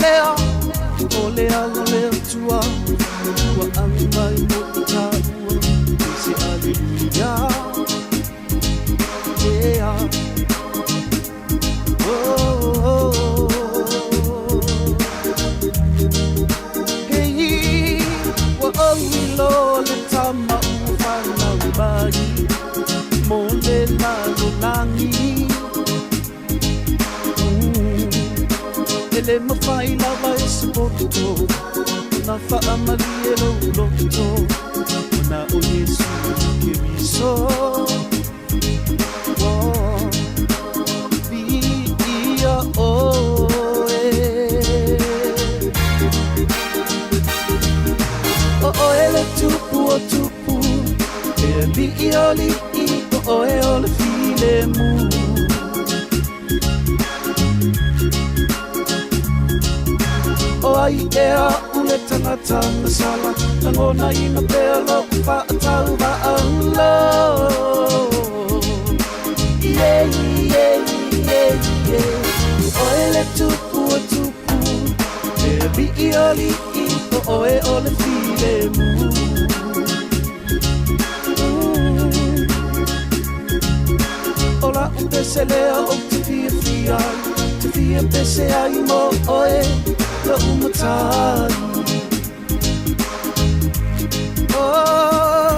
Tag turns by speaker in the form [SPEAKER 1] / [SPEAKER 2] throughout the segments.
[SPEAKER 1] lea o le ala o le Atua ua agi mai mo i tāua i se aleluia. Yeah. Oh, oh, oh. Hei, ua ou iloa le tama ua fanau mai mo le lalolagi. E le mafai lava e se poto ona faamalie lou loto ua na o Iesu Keriso. Oh, viia oe. O oe le tupu o tupu, le alii o alii, o oe o le filemu. O ai ea u le tagata gasala, lagonaina pea lou faatauvaaula. Yeah, yeah, yeah, yeah. O oe le tupu o tupu, le alii o alii, o oe o le filemu. O la'u pese lea ou te fiafia ai, te fia pese ai mo oe, lo'u matai. Oh,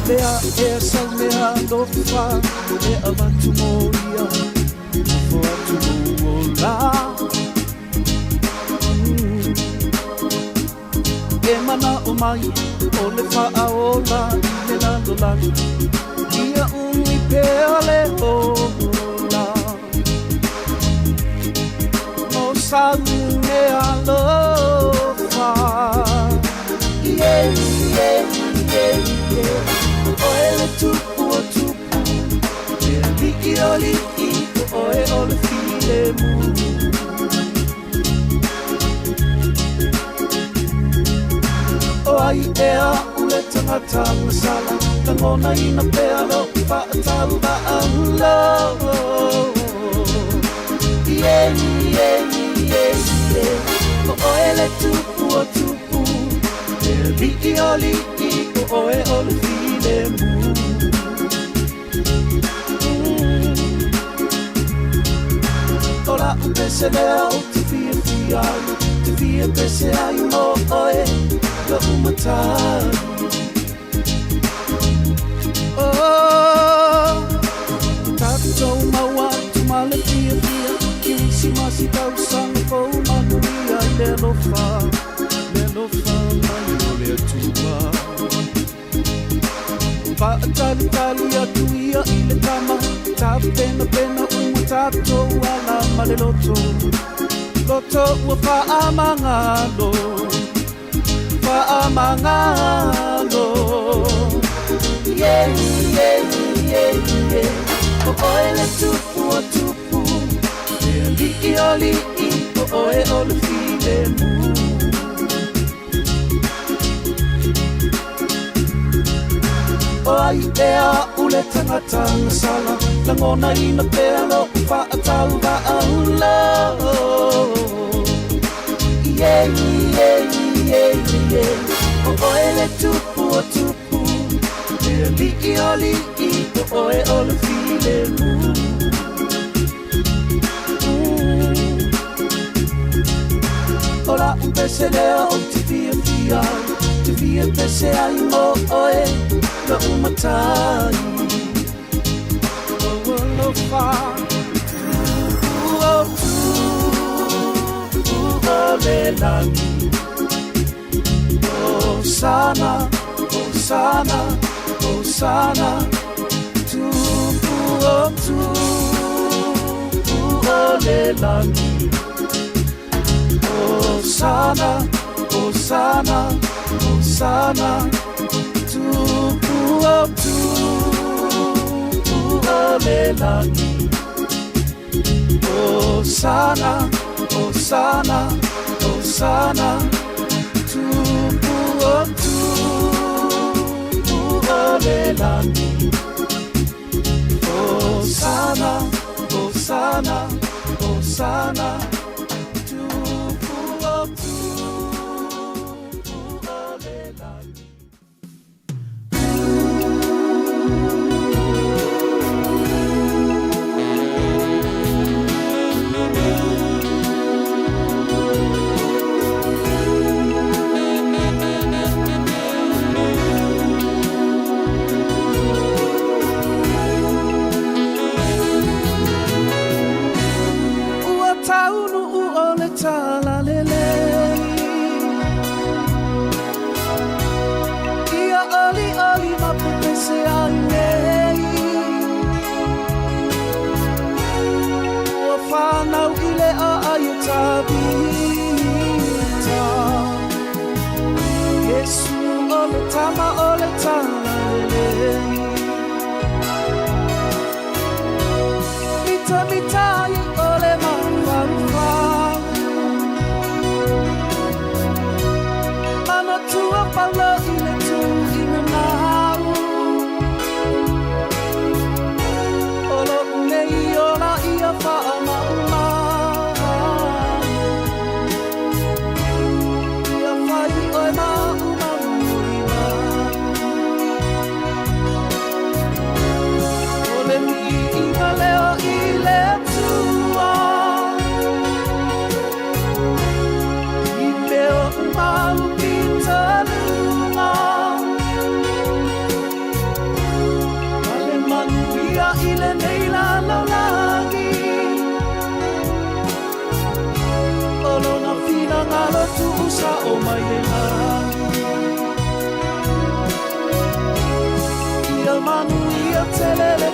[SPEAKER 1] lea ea sau mea alofa e avatu mo ia, nofo atu lou ola. E mana'o mai o le faaola i le lalolagi, ia umi pea le ola. Mo sau mea alofa. Yeah, yeah, yeah, yeah. O oe le tupu o tupu, le alii o alii, o oe o le filemu. O ai ea u le tagata gasala, lagonaina pea lou faatauvaaula. Yeah, yeah, yeah, yeah. O oe le tupu o tupu, le alii o alii, o oe o le filemu. O la'u pese lea ou te fiafia ai, te fia pese ai mo oe, lo'u matai. Oh, tatou maua atu ma le fiafia, Kerisimasi tausaga fou manuia i le alofa, le alofa mai o le Atua. Faatalitali atu ia i le tama, tapenapena uma tatou ala ma le loto, loto ua faamagalo, faamagalo. Yeah, yeah, yeah, yeah. O oe le tupu o tupu, le alii o alii, o oe o le filemu. O ai ea u le tagata gasala, lagonaina pea lou faatauvaaula. Yeah, yeah, yeah, yeah. O oe le tupu o tupu, le alii o alii, o oe o le filemu. O la'u pese lea ou te fiafia ai, te fia pese ai mo oe, lo'u matai. O alofa, tupu o tupu o le lagi. Hosana, Hosana, Hosana, tupu o tupu o le lagi. Hosana, Hosana, Hosana, tupu o tupu o le lagi. Hosana, Hosana, Hosana, tupu o tupu o le lagi. Hosana, Hosana, Hosana, tupu.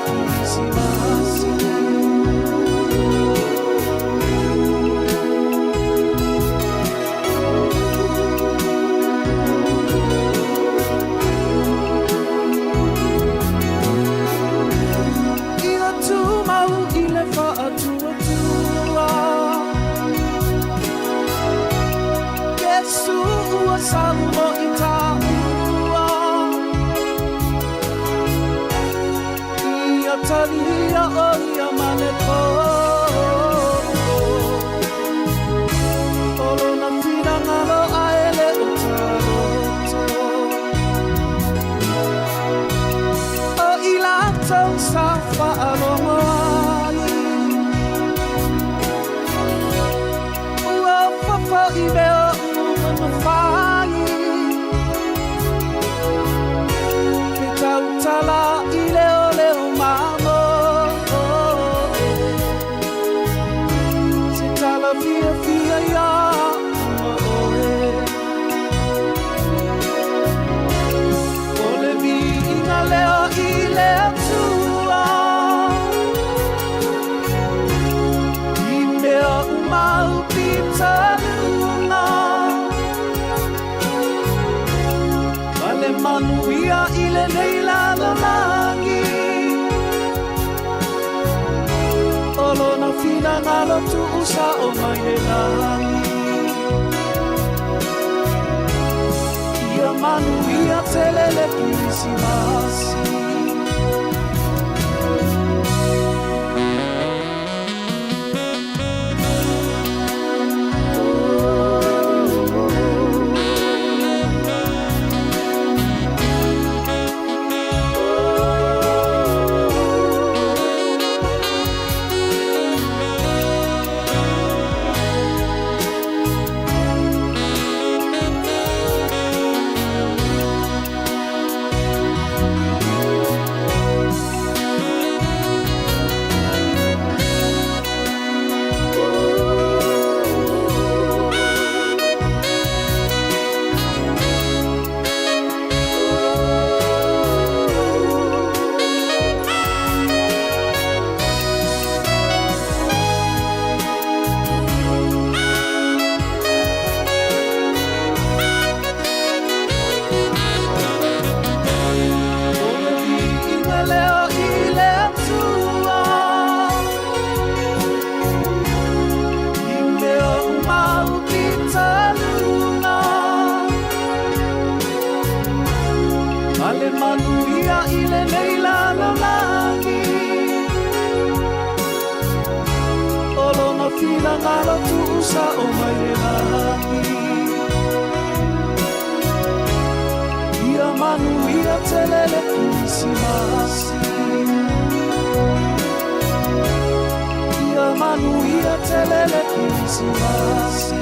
[SPEAKER 1] Kerisimasi. Ia tumau i le faatuatua, Iesu ua sau mo i tāua. Ia talia o ia ma le popo, O lona finagalo ae le o taloto. O i latou sa faalogo ai, Ua fofo i mea uma na fai, Ke tautala i le oleo mamoe, Se tala fiafia ia oe. O le viiga lea i le Atua, I mea uma pitaluga, Ma le manuia i lenei lalolagi, O lona finagalo tuusao mai le lagi. Ia manuia tele le Kerisimasi. O le viiga lea i le Atua, I mea uma pitaluga, Ma le manuia i lenei lalolagi, O lona finagalo tuusao mai le lagi. Ia manuia tele le Kerisimasi. Ia manuia tele le Kerisimasi.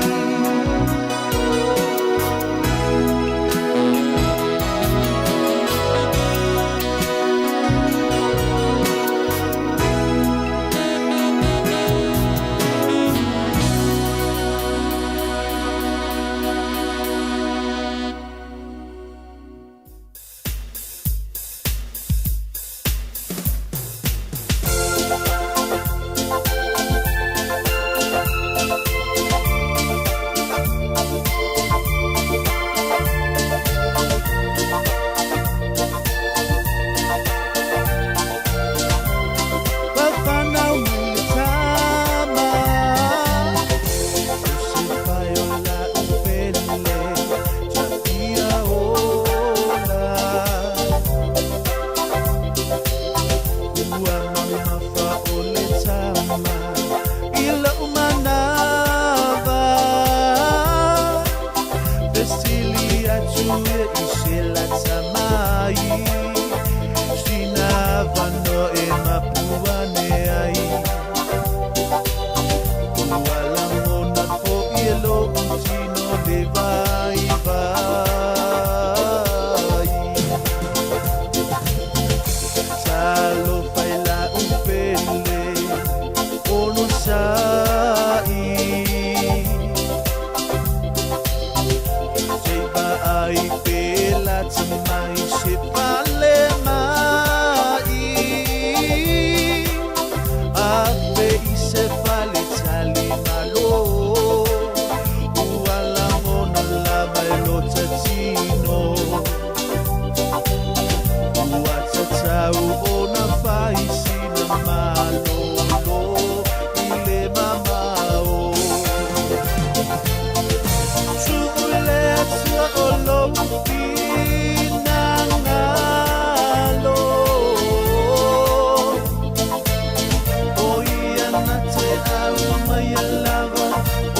[SPEAKER 1] lau mai lava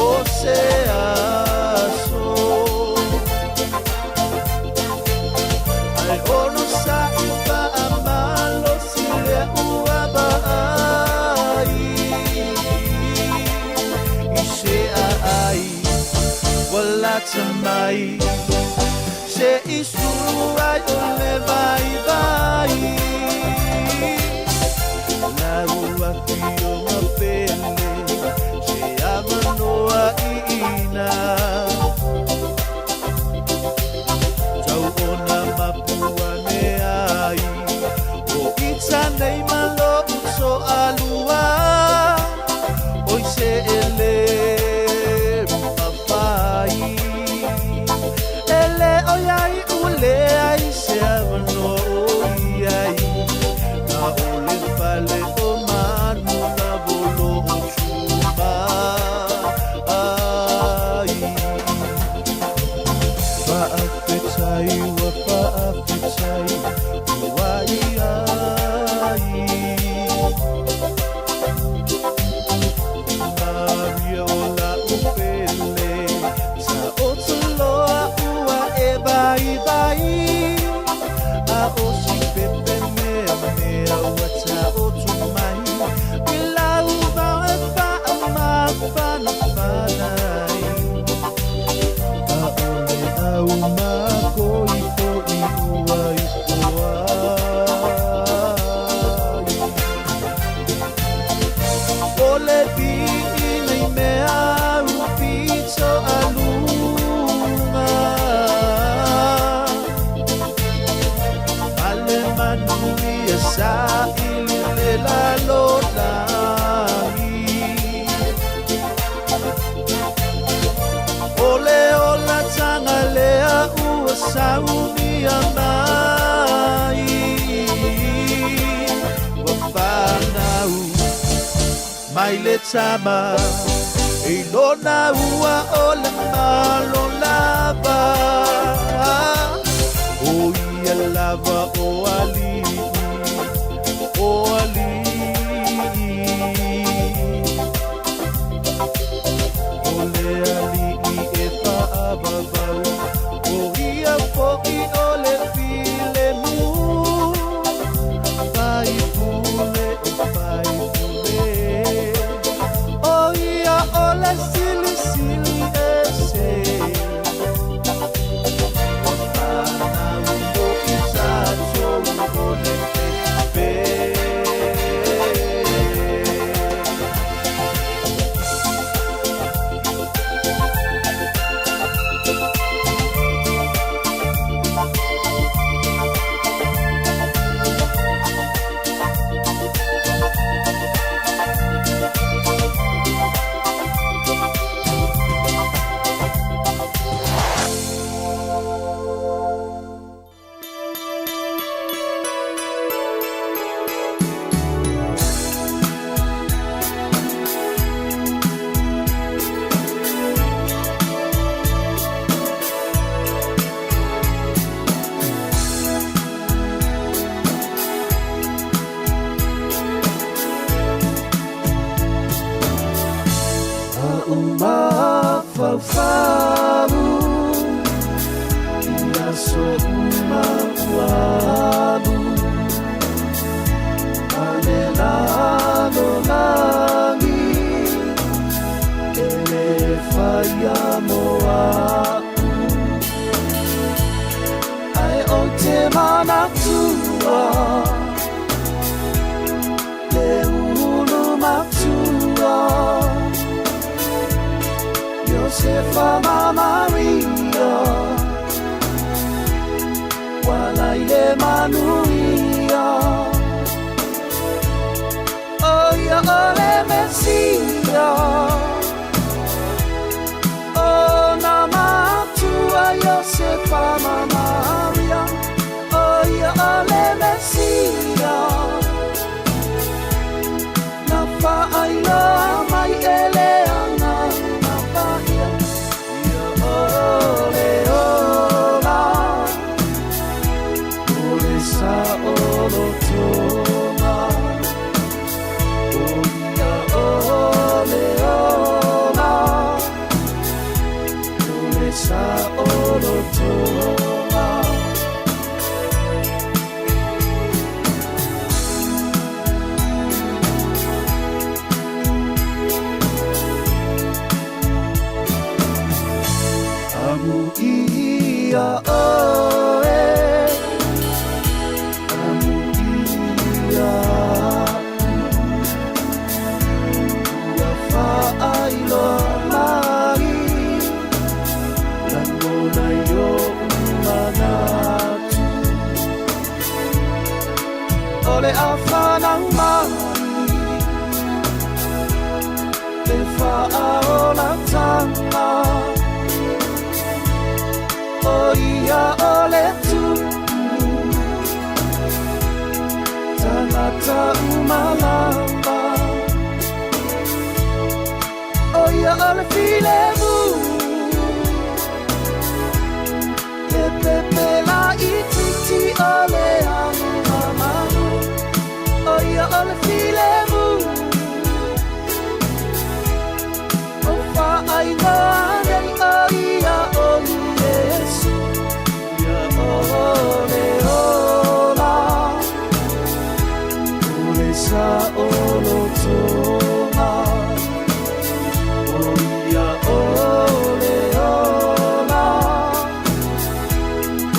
[SPEAKER 1] o se aso. Ai ono sa i pa amalo si le ua ba ai. I se a ai, wala tamai. Se isu ai o le vai vai. Lau afi o mapele, se amanoa i ina. Tau ona mapua ne ai, o ita nei malo uso alua. Oi se ele mawhai. Ele o iai ule ai se amano o iai. Na ole fale o manu na volo o chuma ai. Whaafetai wa whaafetai ua iai. Maria o la upele, sa o toloa ua e bai bai. A o si pepe mea mea ua ta o tumai. I lau vau e wha ma whana whanai. A o le au ma koi koi ua i poai. O le bi nei mea u pito alunga. Ale manu ia sa ili le lalo langi. O le ola tanga lea ua saumia mai. Ua whanau mai le tama, e lona ua o le malo lava. O ia lava o ali'i, o ali'i. O le ali'i e whaavavau, o ia fo'i o le filemu. Pai pule o pai pule, o ia o le silisili ese. Ua whanau o i tātou o le pepe. Mafaufalu ia so uma ualu. Ale lalo langi e le whaia mo a'u. Ai o te manatua le ulu matua, Josefa ma Maria, wala i le manuia. O ia o le Mesia, o na matua Josefa ma Maria. O ia o le Mesia, na whaailoa mai e le anga na paia. Ia o le ola, o le sa o lo tonga. O ia o Amuia ʻoe, amuia Ua faailoa mai Lagona i oʻu manatu O le a fanau mai Le faaolatanga O ia o le tupu Tagata uma lava O ia o le filemu Le pepe laitiiti o le agamalu O ia o le filemu O faaigoa nei o ia o Iesu Ia o le ola O le saolotoga O ia o le ola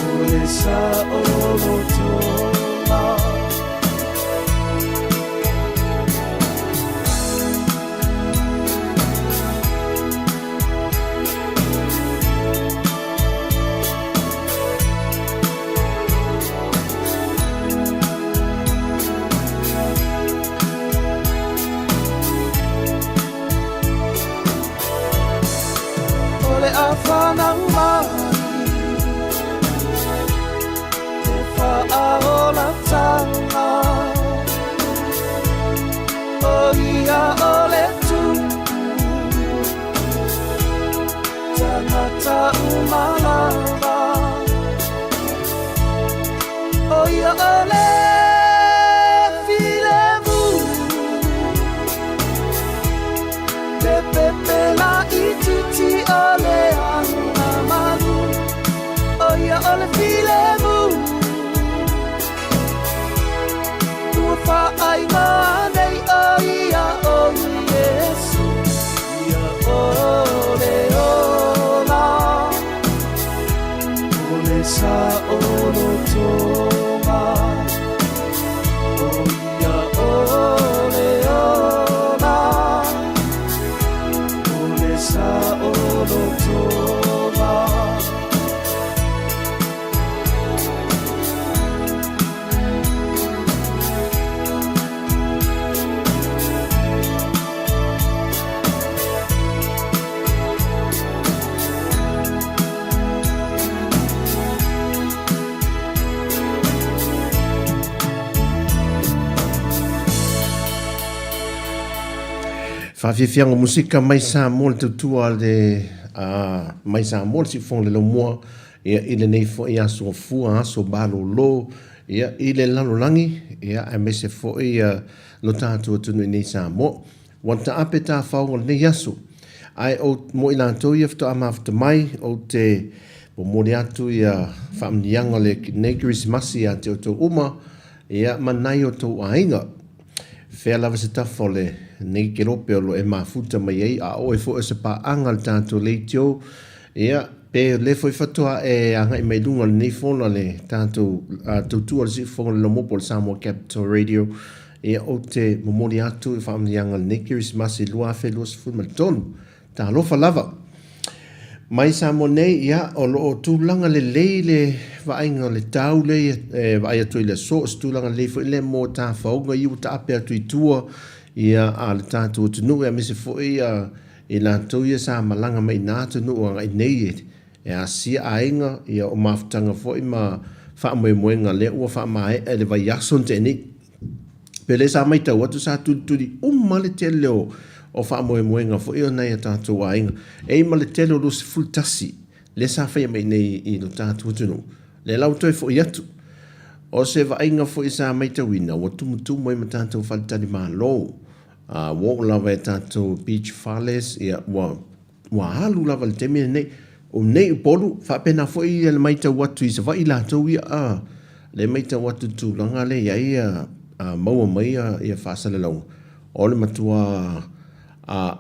[SPEAKER 1] O le saolotoga. O le a fanau mai Le faaolatanga O ia o le tupu Tagata uma lava O ia o le filemu Le pepe laitiiti o le agamalu O ia o le filemu Ua faaigoa nei o ia o Iesu Ia o le ola O le saolotoga O ia o le ola O le saolotoga.
[SPEAKER 2] Faafiafiaga o musika mai Samoa le tautua a le mai Samoa le siufofoga le laumua ia i lenei foi aso fua aso malolo ia i le lalolagi ia aemaise foi ia lo tatou atunuu i nei Samoa. Ua taape tafaoga o lenei aso. Ae ou, mo i latou ia faatoa mafuta mai, ou te momoli atu ia faamanuiaga o lenei Kerisimasi ia te outou uma, ia ma nai o outou aiga. Fea lava se tafa o lenei kelope o lo o e mafuta mai ai, a o oe foi o se paaga a le tatou leitio, ia, pe o lea foi faatoa e agai mai i luga o lenei fola le tatou tautua o le Siufofoga o le Laumua po o le Samoa Capital Radio, Ia, ou te momoli atu i faamanuiaga o lenei Kerisimasi 2023. Talofa lava! Mai Samoa nei, ia, o lo o tulaga lelei le vaaiga o le tau lea e vaai atu ai i le aso, o se tulaga lelei foi lea mo tafaoga ia ua taape atu i tua ia, a le tatou atunuu, aemaise foi ia, i latou ia sa malaga mai i na atunuu agai nei e E asia aiga, ia o mafutaga foi ma faamoemoega lea ua faamaea i le vaiaso na tea nei. Pe le sa maitau atu sa tulituli uma le tele o, o faamoemoega foi o nai a tatou aiga. E i ma le tele o 21 lea sa faia mai nei i lo tatou atunuu. Lea la ua toe foi atu. O se vaaiga foi sa maitauina ua tumutumu ai ma tatou faletalimalo. Ua oo lava i tatou beach fales, ia ua Ua alu lava i le taimi lenei. O nei Upolu, faapena foi le maitau atu i Savaii latou ia, a, lea e maitau atu i le tulaga lea e i ai a, a maua mai ia faasalalauga, o le matua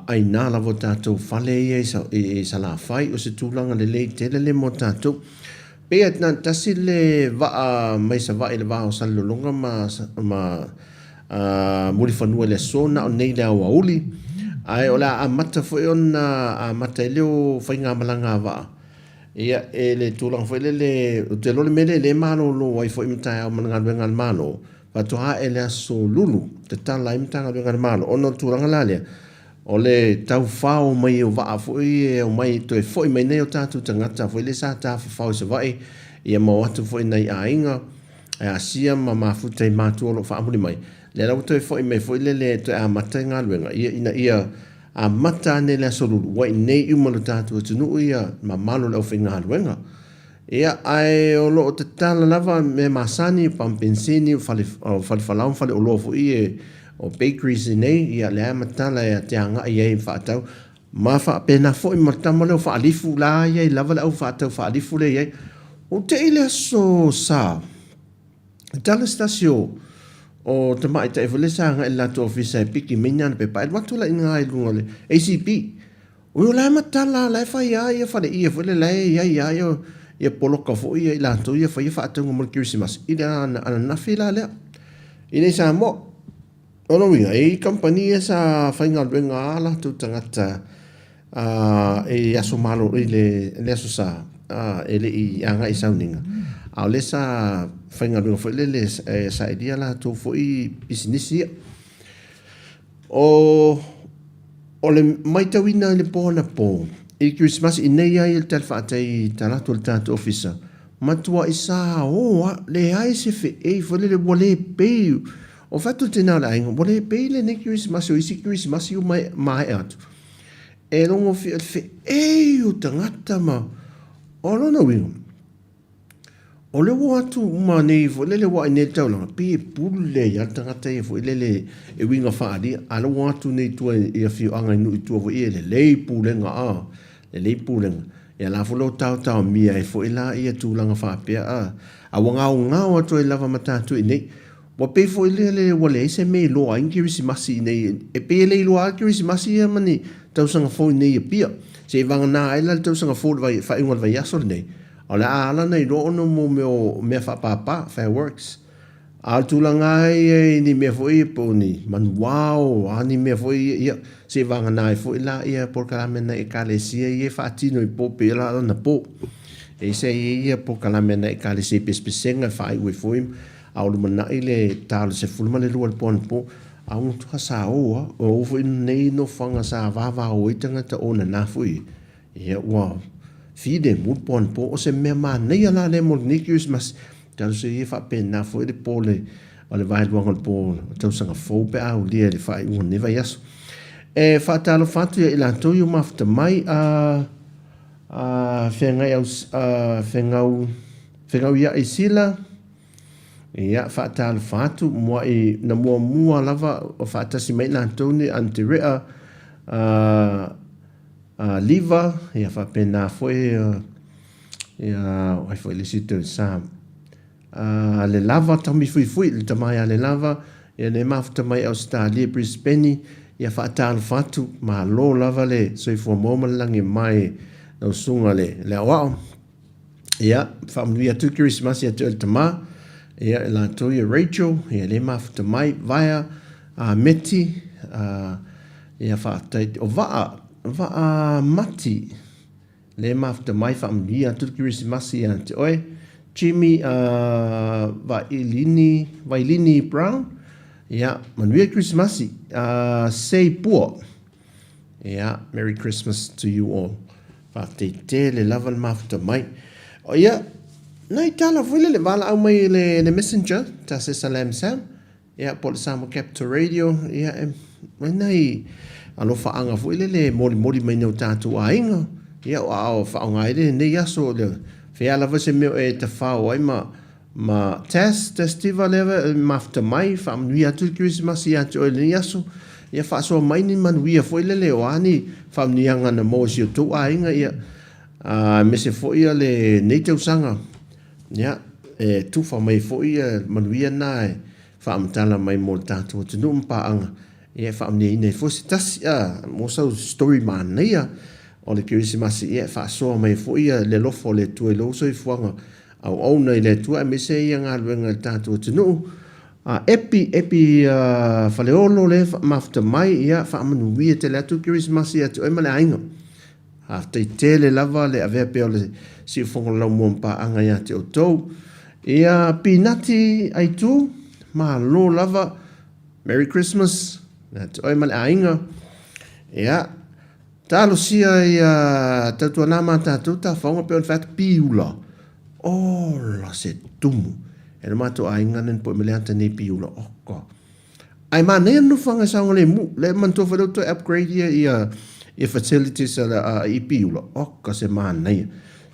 [SPEAKER 2] aina lava o tatou fale ia i Salafai, o se tulaga lelei tele lea mo tatou. Pei a na o le tasi le vaa mai Savaii i le va o Salelologa ma ma Mulifanua i le aso na o nei le aoauli, ae o le a amata foi ona amata ai lea o faigamalaga a vaa ia e le tulaga foi lele, ou te iloa le mea lea lea e malolo ai foi ma taeao ma le galuega a le Malo, faatoa ae le aso Lulu tatala ai Matagaluega a le Malo ona o le tulaga la lea o le tau fao mai o vaa foi e omai toe foi mai nei o tatou tagata foi lea sa tafafao i Savaii ia ma o atu foi i nai aiga e asia ma mafuta i matua o lo o faamuli mai, lea la ua toe foi mai foi lele e toe amata le galuega, ia ina ia amata ane le Aso Lulu, ua i inei uma i lo tatou atunuu ia mamalu o le aufaigaluega. Ia, ae o lo o tatala lava mea masani, pamu penisini, fale, fale falao ma fale oloa foi ia o bakeries i inei, ia lea e matala e te agai ai e faatau. Ma faapena foi ma le tama lea o Faalifu, la e i ai lava le au faatau faalifu lea e i ai. Ua te i le aso Sa, e tala se tasi o o tamaitai foi lea sa agai i le latou ofisa e piki mai ni ana pepa, ae alu atu la i ina i luga o le ACP. Oi o la e matala, la e fai lava ia faleie foi lea, la e i ai lava ia, ia poloka foi ia i latou ia faia faatauga mo le Kerisimasi i le ananafi la lea i inei i Samoa. O lona uiga, e i ai kamupani ia sa faigaluega a latou tagata i aso malo, i le Aso Sa, e le i agai i sauniga, a o lea sa faigaluega foi lele e sailia latou foi pisinisi ia. O le matauina i le po anapo, i le Kerisimasi, i nei lava ia le tala faatei i talaatu o le tatou ofisa, matuai sao lava, leai se feei foi lele, ua le pei O fatu le tina o le aiga, ua le pei lenei Kerisimasi o isi Kerisimasi ua maea atu. E logo fia le feei o tagata ma... O lona uiga, o le ua atu uma nei foi lele ua ai nei le taulaga, pei e pule ai lava le tagata ia foi lele e uiga faaalia. A o le ua atu nei i tua i afioaga i nuu i tua foi ia e lelei pulega a, lelei pulega. Ia la foi la ua taotaomia ai foi la ia tulaga faapea a, a ua gaogao atu ai lava ma tatou i inei. Ua pei foi lele ua leai se mea e iloa ai ni Kerisimasi i inei, e pei e le iloa lava le Kerisimasi ia ma ni tausaga fou i inei i Apia. Seiavagana ai la le tausaga fou i le faaiuga o le vaiaso lenei, o le a ala ona iloa ona o mea o mea faapapa, fireworks. A o le tulaga lava ia i ni mea foi ia po o ni manuao, o a ni mea foi ia, ia, seiavagana ai foi la ia polokalame a nai Ekalesia ia e faatino i po pei la o anapo. E i ai ia polokalame a nai Ekalesia i pesepesega e faaiu ai foi A o lumanai le ta o le 12 i le po anapo, a ua matua sa o lava. Ua oo foi lenei nofoaga sa vavao ai tagata o nana foi ia, ua filemu le po anapo. O se mea manaia la lea mo lenei Kerisimasi. Talosia ia faapena foi le po o le vaeluaga o le po o le tausaga fou pe a aulia i le faaiuga o lenei vaiaso. E faatalofa atu ia i latou i ua mafuta mai a feagai au fegau fegauiaʻi sila. Ia, faatalofa atu, muaʻi na muamua lava o faatasi mai latou nei Anterea, a, a Liva, ia faapena foi, ia, o ai foi le isi toe sa, a, le Lava Tamifuifui, le tama ia le Lava, ia le mafuta mai Ausetalia, Brisbane, ia faatalofa atu, malo lava le soifua maua ma le lagi e mae lau susuga le, le aoao. Ia, faamanuia atu le Kerisimasi ia te oe le tama, ia, i latou ia Rachel, ia le mafuta mai, Vaea, a Meti, a, ia faafetai, o Vaa, Vaa Mati, le mafuta mai, faamanuia atu le Kerisimasi ia te oe, Jimmy, a, Vailini, Vailini Brown, ia, manuia le Kerisimasi, a, Sei Pua, Ia, Merry Christmas to you all. Faafetai tele lava le mafuta mai. O ia, nai tala foi lele valaau mai le, le messenger, ta se Salam Sam, ia, po o le Samoa Capital Radio, ia, e, mai nai alofaaga foi lele e molimoli mai nei o tatou aiga, ia, o a o faaaoga ai lenei aso, le, fea lava se mea e tafao ai ma, Ma Tess, Tess Tiva lea e mafuta mai, faamanuia atu le Kerisimasi ia te oe i lenei aso. Ia faasoa mai ni manuia foi lele o a ni faamanuiaga na maua i si o tou aiga, ia, aemaise foi ia lenei tausaga. Ia, e tufa mai foi ia manuia na e faamatala mai mo le tatou atunuu ma paaga, ia e faamanuiaina ai foi se tasi, a, mo sau story manaia o le Kerisimasi, ia e faasoa mai foi ia le alofa o le Atua i lou soifuaga. auauna i le Atua aemaise ia galuega i le tatou atunuu. A Epi, Epi Faleolo lea e mafuta mai, ia faamanuia tele atu le Kerisimasi ia te oe ma le aiga. Faafetai tele lava le avea pea o le siufofoga o le laumua ma paaga ia te outou. Ia Pinati Aitu, malo lava. Merry Christmas ia te oe ma le aiga. Ia, talosia ia tautuana ma tatou tafaoga pei ona fai atu piula. Ola se tumu. E le matou aiga nani po i mele ata nei piula. Oka. Ae manaia le nofoaga e saogalemu. Le manatua foi lea ua toe upgrade ia ia ia facilities a a i Piula. Oka se manaia.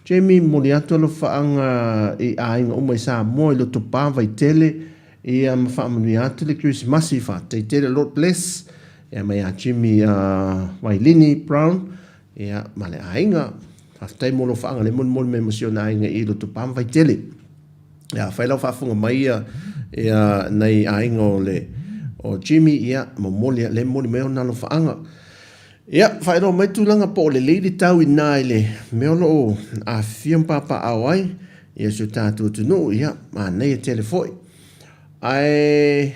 [SPEAKER 2] Jamie, momoli atu alofaaga i aiga uma i Samoa i Lotopa, Vaitele, ia ma faamanuia atu le Kerisimasi. Faafetai tele. Lord bless. Ia mai ia Jimmy Vailini Brown ia ma le aiga. Faafetai mo alofaaga lea e molimoli mai ma si ona aiga i Lotopa ma Vaitele. Ia, afai lau faafofoga mai ia, ia nai aiga o le o Jimmy, ia, momoli, le momoli mai ona alofaaga. Ia, faailoa mai tulaga po o lelei le tau i na i le mea o lo o afifio ma papaaao ai, ia si o tatou atunuu, ia, manaia tele foi. Ae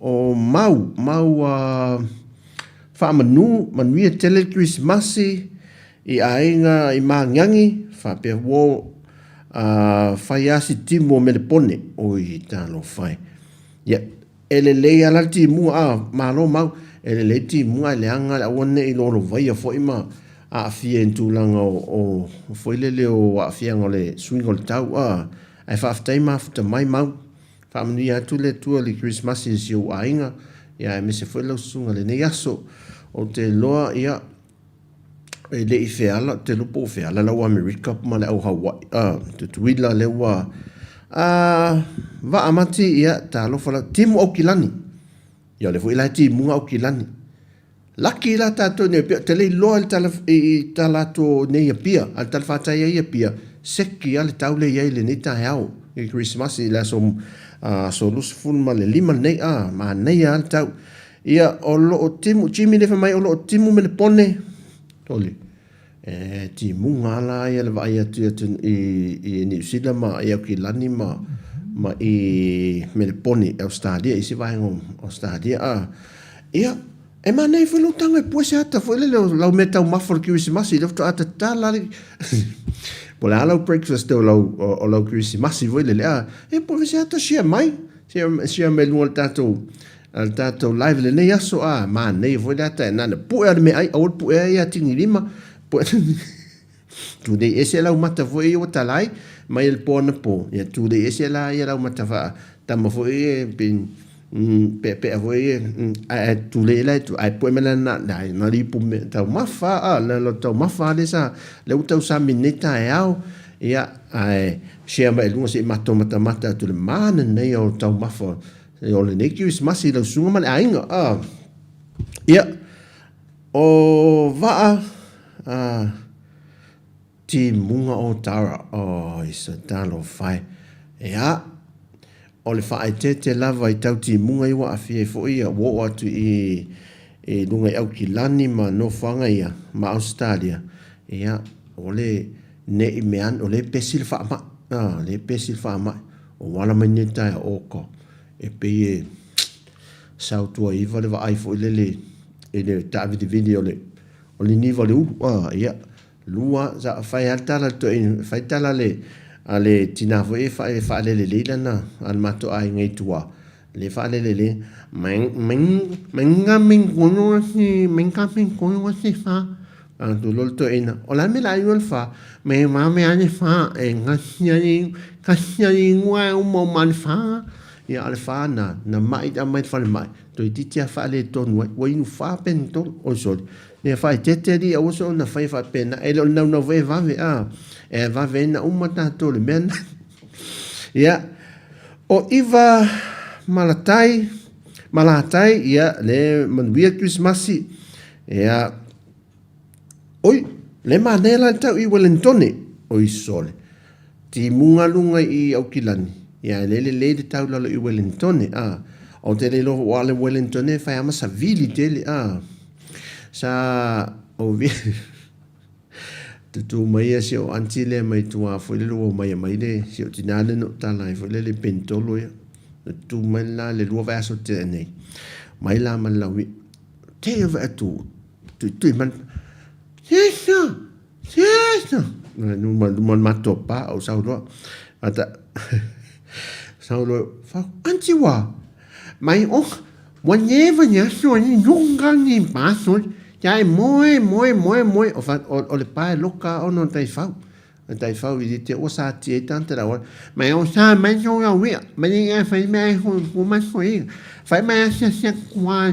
[SPEAKER 2] o mau, mau faamanu, manuia tele le Kerisimasi i aiga i Magiagi, faapea ua fai lava si timu o Melepone. Oi, talofa e. Ia, e lelei lava la le timuga, a, malo mau, e lelei le timuga ae leaga le aua ne i lolovaia foi ma aafia i ni tulaga o, o foi lele o aafiaga o le suiga o le tau, a, ae faafetai mafuta mai mau. Faamanuia atu le Atua i le Kerisimasi i si ou aiga, ia aemaise foi lau susuga i lenei aso. Ou te iloa, ia, e le i feala, ou te iloa po ua feala lau Amerika ma le au Hawaii, a, Tutuila lea ua, a, Vaa Mati, ia, talofa lava, timu Aukilani. Ia, o lea foi la e timuga Aukilani. Laki la tatou nei Apia, te le iloa i le tala, i ta latou nei Apia, a le talafatai ai i Apia, seki lava le tau lea i ai i lenei taeao i le Kerisimasi i le aso, aso 25 lenei, a, manaia lava le tau. Ia, o lo o timu, Jimmy lea fai mai o lo o timu Melepone, sole, e timuga lava la ia le vaai atu i, i, i Niu Sila ma i Aukilani ma, ma i Melepone i Ausetalia, i isi vaega o Ausetalia, a. Ia, e manaia foi lou tago e pue se ata foi lele o lau mea taumafa o le Kerisimasi, lea faatoa tatala le po o le a lau breakfast o lau, o lau Kerisimasi foi lele, a, e pue se ata share mai, share, share mai luga o le tatou, le tatou live i lenei aso, a, manaia foi le ata e na ona pue lava o le meaai, aua le pue ai ia atigilima, pue Tulei ese lau mata foi ia ua talai mai le po anapo, ia tulei ese la ia lau mata faa tama foi ia pe peapea foi ia ae tulei la ae pue mai la na na na lipu me taumafa a na lo taumafa le sa le ua tausami nei taeao ia ae share mai luga se i matou matamata atu le mana nei o taumafa o lenei Kerisimasi i lau susuga ma le aiga a ia O vaa a timuga o tara, oi sa talofa e. Ea, o le faaeteete lava i tau timuga ia ua aafia ai foi ia, ua oo atu i i luga i Aukilani ma nofoaga ia ma Ausetalia, ia, o le ne i mea ane, o lea e pesi le faamai, a, o lea e pesi le faamai, ua ala mai nei taeao, oka, e pei e Sautuaiva le vaai foi lele i le taavilivili o le o le niva o le ulu a ia lua sa fai lava le tala a le toeaina fai le tala a le a le tina foi e e faalele lelei lana a le matou aiga i tua le faalele lelei mai mai mai mai mai fa A tu loa le toeaina, o le a le mea o le a iu ai le fa? Me vave lava le fa, e kasi ai, kasi ai ua e uma uma le fa. Ia, a o le fa na, na mai aumai le falemai, toeitiiti lava faaletonu ai, ua inu fa penetolo. Oi sole, ia faaeteete alii aua soona faia faapena, e le o le naunau foi e vave, a, e vave ai ona uma tatou i le mea lena. Ia, o Iva Malatai, Malatai, ia, le manuia le Kerisimasi, ia, Oi, le manaia la le tau i Welentone. Oi sole. Timuga luga i Aukilani. Ia, e le lelei le tau lalo i Welentone. A, o te le iloa ua le Welentone e fai ama savili tele. A, sa, o vi, Tutū mai ia si ou aunty lea mai tua foi lele ua omai e aumai le si ou tinā lea na ou tala ai foi lele i Penitolo ia. Na tutū mai la le lua vaiaso tea nei. Mai la ma le laui'a. Te ia vaai atu tuitui mai. Sister! Sister! Luma luma le matou pa ou sau loa. Ata sau loa, fa aunty wa. Mai oh, ua neva ni aso ni nunga ni paso. Ia e moe, moe, moe, moe. O, fa, o, o le pa e loka ona o taifau. O taifau i te ua sa tia i tante la ua. Mai o sa mai so ia wia. Mai ni e fai mai ho ku mai so i. Fai mai asia sia kua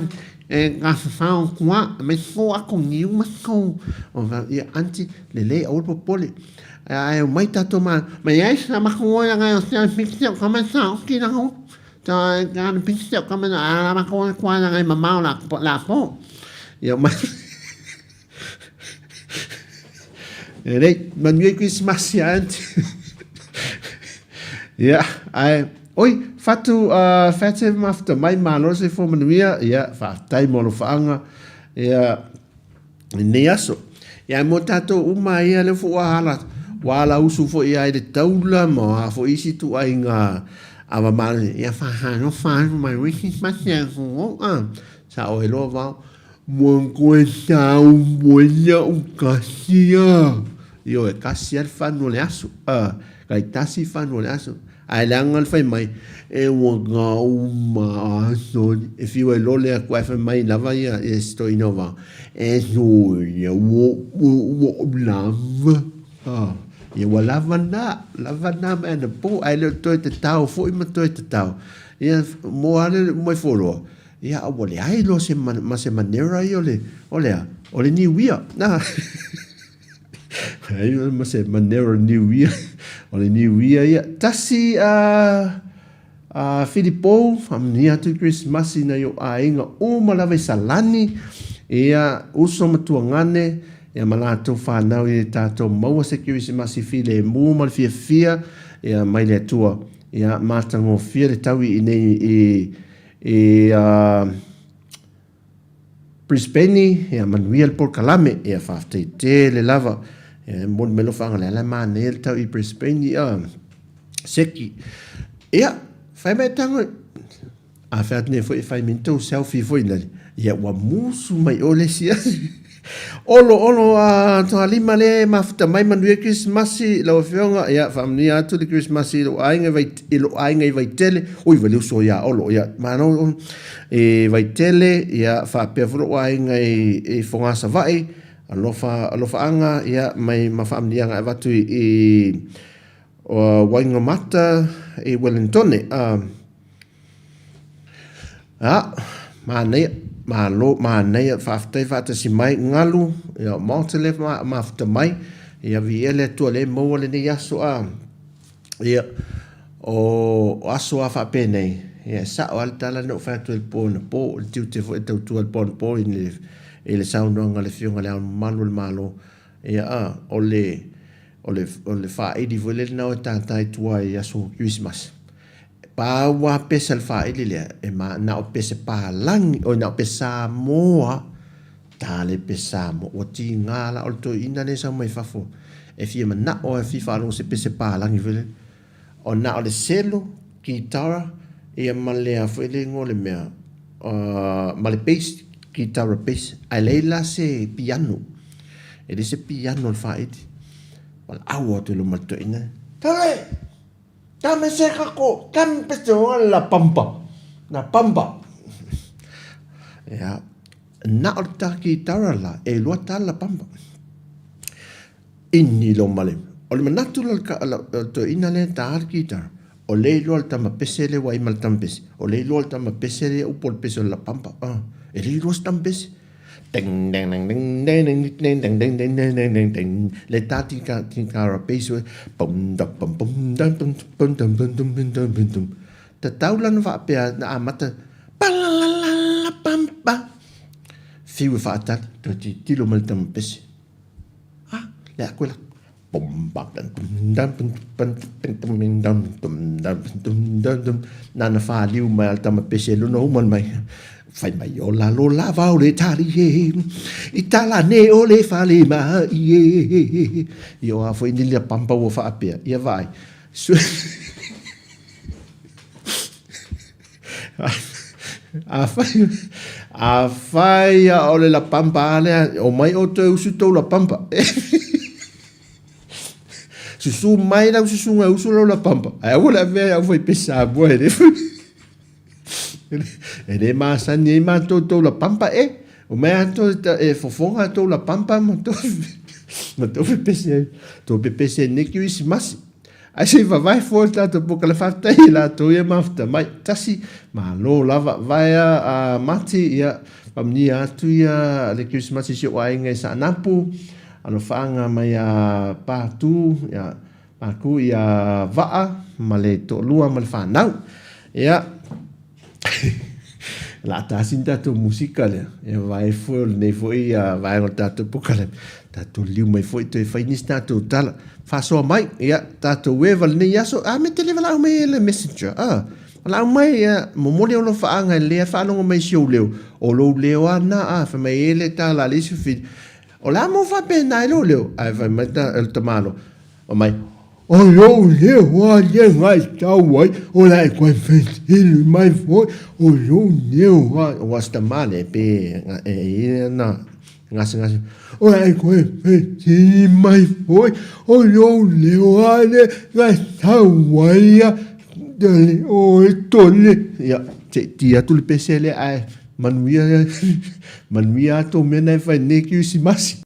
[SPEAKER 2] e ka fa kua mai so ako ni uma so. O fa ia anti le le au popole. Ai mai tato ma mai ai sa ma ko ia ngai o sia picture ka mai sa o ki na ho. Ta ka picture ka mai a ma ko kua ngai mamao la la po. Ia mai E lei, manuia Krismasi a aunty. Ia, ae, oi, whatu, uh, whatu mafuta mai, mālo se fo manuia, ia, whaatai mo alofaanga, ia, nei aso. Ia, mo tātou uma ia, le fo ua hala, ua ala usu fo ia i le taula, ma a fo isi tu ai ngā awa mālo, ia, whahalofa atu mai wiki, masi a ko a, sa o e loa vao, Mua koe tau moena o kasia. Ioe, kasia le fanu o le aso. A, kai tasi fanu o le aso. Ae leaga le fai mai, e ua gau ma aso. E fiu ai lole aku ae fai mai lava ia, ia si toeaina o vao. E soia ua ua lava. A, ia ua lava na, lava na mai anapo, ae le o toe tatao foi ma toe tatao. Ia, mo a le mai foloa. Ia, a ua leai loa se, ma se manera ia o le, o le a? O le niuia. Na. Leai loa ma se manera o le niuia. O le niuia ia. Tasi a, a Filipo, faamanuia atu i Kerisimasi nai ou aiga uma lava i Salani, ia, uso ma tuagane, ia ma latou whanau i tātou maua se Kerisimasi filemu ma le fiafia, ia, mai le Atua. Ia, matagofie le taui i nei i, I a Brisbane, ia manuia le polokalame, ia faafetai tele lava. Ia e momoli mai lou faagaleala e manaia le tau i Brisbane ia Seki. Ia, fai mai tago, a fai atu nei foi e fai mai tou selfie foi nale. Ia ua musu mai o le isi aso. Olo, olo, a Toalima le mafuta mai manuia Krismasi lau afioga, ia faamanuia atu le Krismasi i lou aiga i i lou aiga i Vaitele, oi vai le uso ia Olo, ia malo Olo, i Vaitele, ia faapea foi lou aiga i, i Fogasavaii, alofa, alofaaga, ia mai ma faamanuiaga e avatu i, i uh, Waingamata i Wellingtone. Uh, A, manaia, malo, manaia, faafetai faatasi mai, galu, ia, maota lea ma, mafuta mai, ia viia le Atua lea e maua lenei aso a, ia, o, o aso a faapenei, ia, e sao lava le tala na ou fai atu ai i le po anapo, o le tiute foi e tautua i le po anapo i le, i le saunoaga a le Afioga i Le Ao Mamalu o le Malo, ia, a, o le, o le, o le faaili foi lea na o e tātā i tua i aso Kerisimasi. Pau lava pese a le faaili lea, e ma, na o pese palagi, oi na o pese Samoa, ta le pese Samoa, ua tiga la o le toeaina lea e sau mai fafo, e fia manao e fia faalogo se pese palagi foi lea. O na o le selo, kitara, ia ma le a foi le igoa o le mea, uh, ma le bass, kitara bass, ae leai la se piano. E leai se piano o le faaili. Valaau atu i luma o le toeaina, Tale! Tame se kako, tame pese o la pampa. Na pampa. Ia, na o le ta kitara la, e lua tala pampa. Ini lo male. O le manatu la la toeaina lea ta le kitara, o le iloa le tama pese le wai ma le tama pese. O le iloa le tama pese le upo le pese o la pampa. Ah, e le iloa se tama pese. Ding ding ding ding ding ding ding ding ding ding ding ding ding le ta ti ka bass we bum da bum bum da bum bum dum bum dum bum dum bum dum ta tau lana faapea na amata pa la la la la pam pa fiu e faatali toe tilotilo mai le tama pese ah le a koe la. Nana whāliu mai a le tama pese luna uma mai. Fai mai o lalo lava o le tali e, i tala ne o le fale mai e. Ia o a foi ni lea pampa ua faapea. Ia vaai. Afai, afai a o le lapampa a lea, o mai outou e usu tou lapampa. Susu mai lau susuga e usu lau lapampa. Ae aua le avea e au fai pese Samoa e le e le masani ai matou tou lapampa e. O mai ato e fofoga tou lapampa ma tou ma tou pepese ai. Tou pepese ai nei kerisimasi. Ae se i vavae fua le tatou pokale faafetai i latou ia mafuta mai. Tasi, malo lava. Vaea a Mati, ia, faamanuia atu ia le Kerisimasi i si ou aiga i Saanapu, alofaaga mai a Patu, ia, Paku ia Vaa ma le toalua ma le fanau. Ia, o le a tasi ni tatou musika lea, ia vavae fua o lenei foi vaega o le tatou pokale, tatou liliu mai foi toe fai nisi tatou tala. Faasoa mai, ia, tatou eva lenei aso, a me te le valaau mai e le messenger, a, valaau mai, ia, momoli au alofaaga e lea faalogo mai si ou leo, o lou leo a na, a, fai mai e le tala a le isi fili, o le a mo faapena ai lou leo, ae fai mai le tamaloa, fai mai, O lou leo a lea gaitau ai, o le a e toe fesili mai foi, o lou leo a, aua se tama lea pe e i ai ana gasegase, o le a e toe fesili mai foi, o lou leo a lea gaitau ai a, tali oe tole. Ia, se i ti atu le pese lea ae manuia, manuia a tou mea na e fai nei Kerisimasi.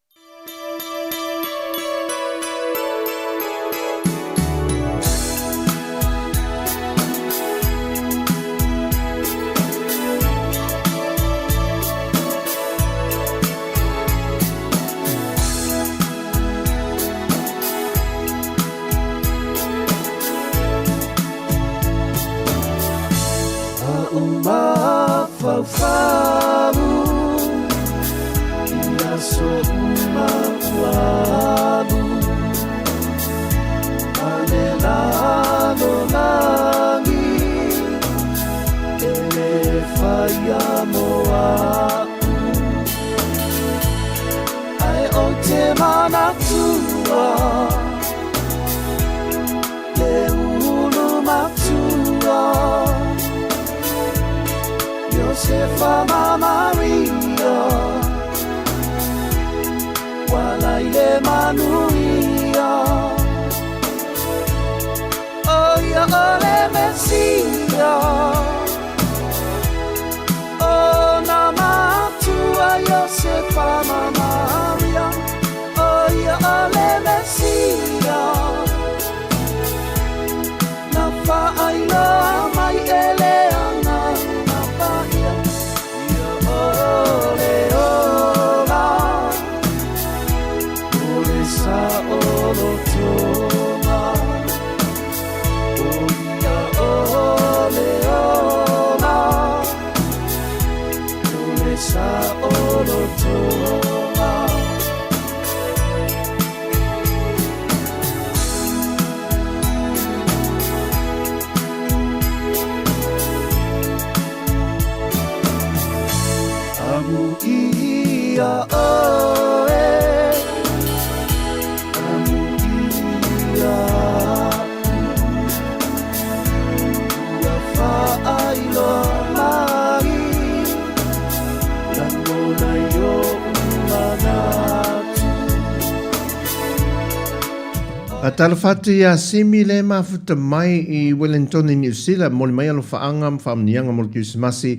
[SPEAKER 2] Talofa atu iā Simi le mafuta mai i Wellington i Niu Sila, momoli mai alofaaga ma faamanuiaga mo le Kerisimasi,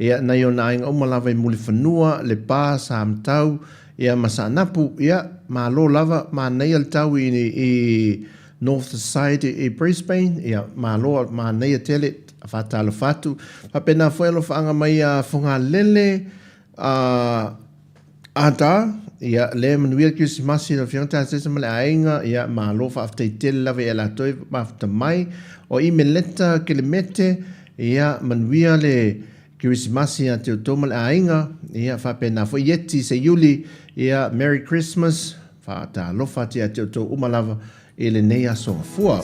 [SPEAKER 2] ia nai ona aiga uma lava i Mulifanua, Lepa, Samatau, ia ma Saanapu, ia malo lava, manaia le tau i i North Side i Brisbane, ia malo manaia tele, faatalofa atu. Faapena foi alofaaga mai ia Fogalele, a Ada, ia le manuia le Kerisimasi lau Afioga Tasesa ma le aiga, ia malo faafetai tele lava ia latou e mafuta mai. O Imeleta Kelemete, ia manuia le Kerisimasi ia te outou ma le aiga, ia faapena foi Ieti Seiuli, ia Merry Christmas. Faatalofa atu ia te outou uma lava i lenei aso gafua.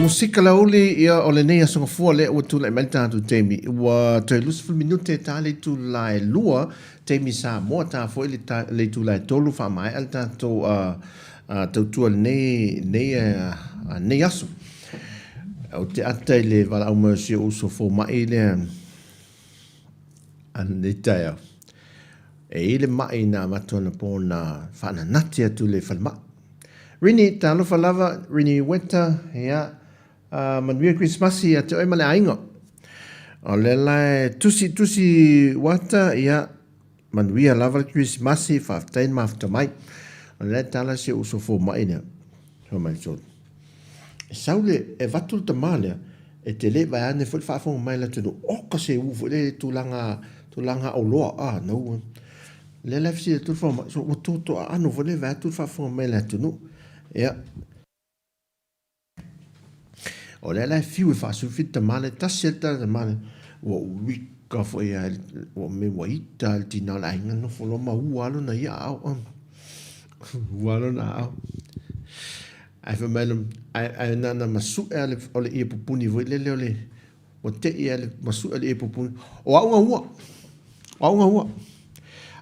[SPEAKER 2] Musika lauli ia o lenei aso gafua lea ua tulai mai le tatou taimi. Ua toe 20 minute e ta le itula e 2 taimi Samoa, ta foi le, ta, le itula e 3 faamaea le tatou uh, uh, tautua lenei, nei, uh, nei aso. Ou te ata i le valaau mai o si ou uso fomai lea a lenei taeao. E i le mai na avatu anapo na faananati atu le falemai. Rini, talofa lava, Rini Weta, ia, uh, manuia Krismasi ia te oe ma le aiga. O le la e tusi tusi wata, ia, manuia lava le Krismasi, faafetai le mafuta mai. O le la e tala si ou uso fomai lea. Fai mai sole. E sau le, e avatu le tama lea, e te le vaeane foi le faafofoga mai a le atunuu, oka se u foi le tulaga, tulaga auloa, a, no. Lea la e fesili atu le fomai, so ua toto aano foi le vaeatu le faafofoga mai a le atunuu. Ia. O lea la e fiu e faasufi le tama lea, tasi lava le tala tama lea, ua uika foi a, ua me ua ita le tina o le aiga nofo loa ma ua lona ia aao. Ua lona aao. Ae fai mai ae, ae na ona masu'e lava o le ie pupuni foi lele o le, ua te'i lava le masu'e o le ie pupuni, o au na ua, o au na ua.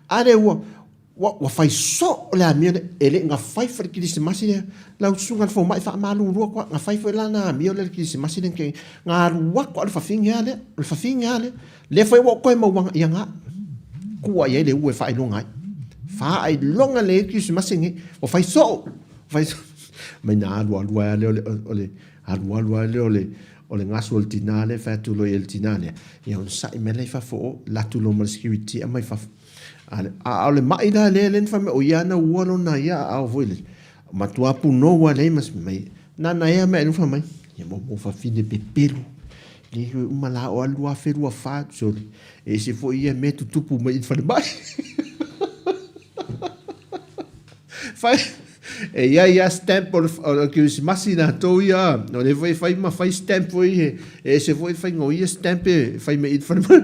[SPEAKER 2] A lea ua, ua, ua fai soo le amio lea, e le i gafai foi le kerisimasi lea, lau susuga i le fomai faamalulu atu lava, gafai foi la na amio lea i le kerisimasi lea na tea nei, na alu atu lava o le fafine lava lea, o le fafine lava lea. Lea foi ua ou toe maua ia na, tua i ai le ua e faailoga ai. Faailoga lelei ai le kerisimasi lenei, ua fai soo, ua fai soo. Mai na alu alu ai lea o le, o le alu alu ai lea o le, o le gasu o le tina lea, fai atu loa i ai le tina lea, ia onosai mai la i fafo o, alu atu loa ma le security e aumai fafo. A o le mai la lea lea na fai mai, o ia na ua lona ia aao foi lele, matua punou lava leai ma se mea. Nana ea mea fai mai, ia mo mo fafine pepelu. Le oi uma la o alu 2024, sole. E ese foi ia mea tutupu mai i le falemai. Fai, e iai a stamp o le, o le kerisimasi latou ia, o lea foi e fai ma fai stamp foi e, e ese foi le faiga o ia stamp e fai mai i le falemai.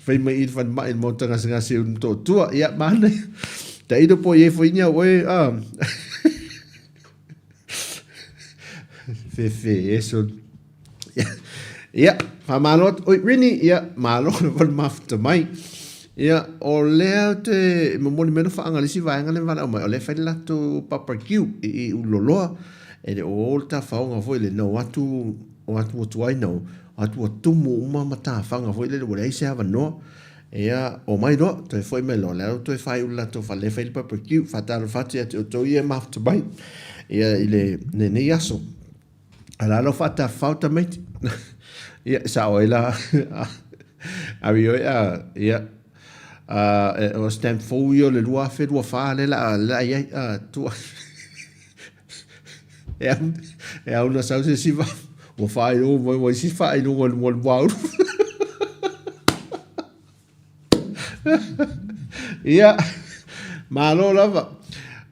[SPEAKER 2] Fai mai i le falemai i le maota gasegase o Motootua. Ia, manaia. Tailo po i ai foi ni au oe, a. Fefe eso. Ia, faamalo atu. Oi, Rini, ia, malo lava le mafuta mai. Ia, o lea ou te momoli mai le faaga i le isi vaega lea na valaau mai, o lea e fai le latou barbecue i i Ululoloa. E le o o le tafaoga foi lea, na o atu, o atu ua tuai na o, o atu ua tumu uma matafaga foi lele ua leai se avanoa. Ia, omai loa, toe foi mai loa, o le a toe faaiu le latou fale e fai le barbecue, faatalofa atu ia te outou ia e mafuta mai, ia i le, lenei aso. A o le a lau faatafafao tamaiti? Ia, e sao ai la, ave oe a, ia, o stamp fou ia o le 2024 lea la, lea la i ai, a, tua. E au, e au na sau se isi ua faailoga mai ua isi faailoga i le mua ulu. Ia, malo lava.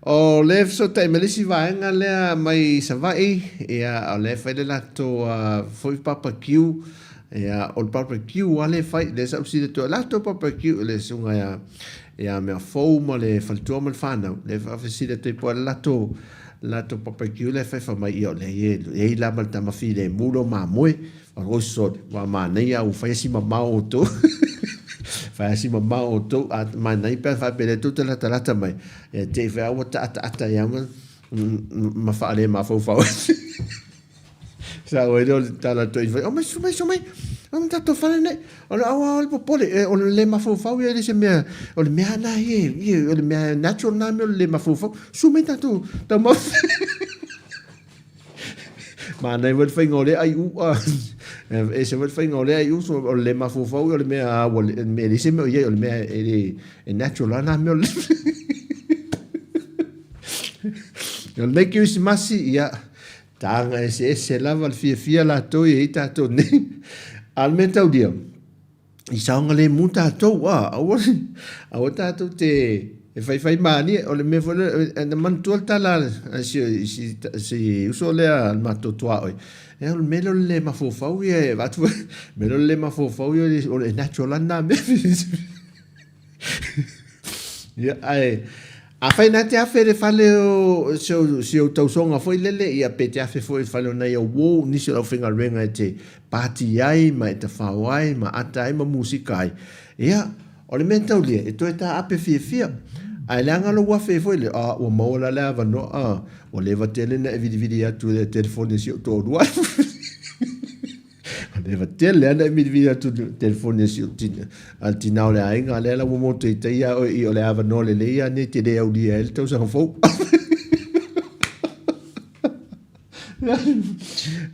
[SPEAKER 2] O le fesootai mai le isi vaega lea mai Savaii, ia, o lea e fai le latou foi barbecue. Ia, o le barbecue lava lea e fai, lea sa ou fesili atu ai, o le latou barbecue, le susuga ia ia Meafou ma le faletua ma le fanau, lea faafesili atu ai po o le latou latou barbecue lea e fai fai mai ia o lea e i ai la ma le tama filemu lea o mamoe. Oi sole, ua manaia ua fai si mamao outou. Fai si mamao outou, a manaia pe ana faapea lea tou te latalata mai, ia te i foi a ua taataata ai ma ma faale mafaufau. Sa oi lea o le tala atu ai fai, omai, omai, omai, omai tatou fale nei. O le aua o le popole, e, o le le mafaufau ia e le se mea, o le mea na ia, ia, o le mea natural na mea o le le mafaufau. Susu mai tatou taumafa. Manaia foi le faiga o lea ai u'a. E ese foi le faiga o lea ai uso, o le le mafaufau ia o le mea ua le, mea leai se mea o i ai, o le mea e le, e natural lava na mea o le O lenei Kerisimasi, ia, Taga eseese lava le fiafia latou e i ai tatou nei. A o le mea taulia, i saogalemu tatou, a, aua, aua tatou te e faifai malie. O le mea foi lea, na manatua le tala a si, si, si uso lea a le matou tuaoi, e o le mea lea o le le mafaufau ia e avatu, le mea lea o le le mafaufau ia o le natural lava lena mea. Ia, ae, afai na te afe le fale o si ou, si ou tausoga foi lele, ia pe te afe foi i le fale o nai au uo, nisi o le aufaigaluega e te pati ai, ma e tafao ai, ma ata ai, ma musika ai. Ia, o le mea taulia, e toe taape fiafia. Ae leaga lou afe foi lea, a, ua maua la le avanoa, a, ua leva tele na e vilivili atu i le telefoni a si ou toalua. Leva tele lava na e vilivili atu i le telefoni a si ou tina, a le tina o le aiga, a lea la ua motu-i-tai ia oe i o le avanoa lelei lava nei e te le aulia ai le tausaga fou.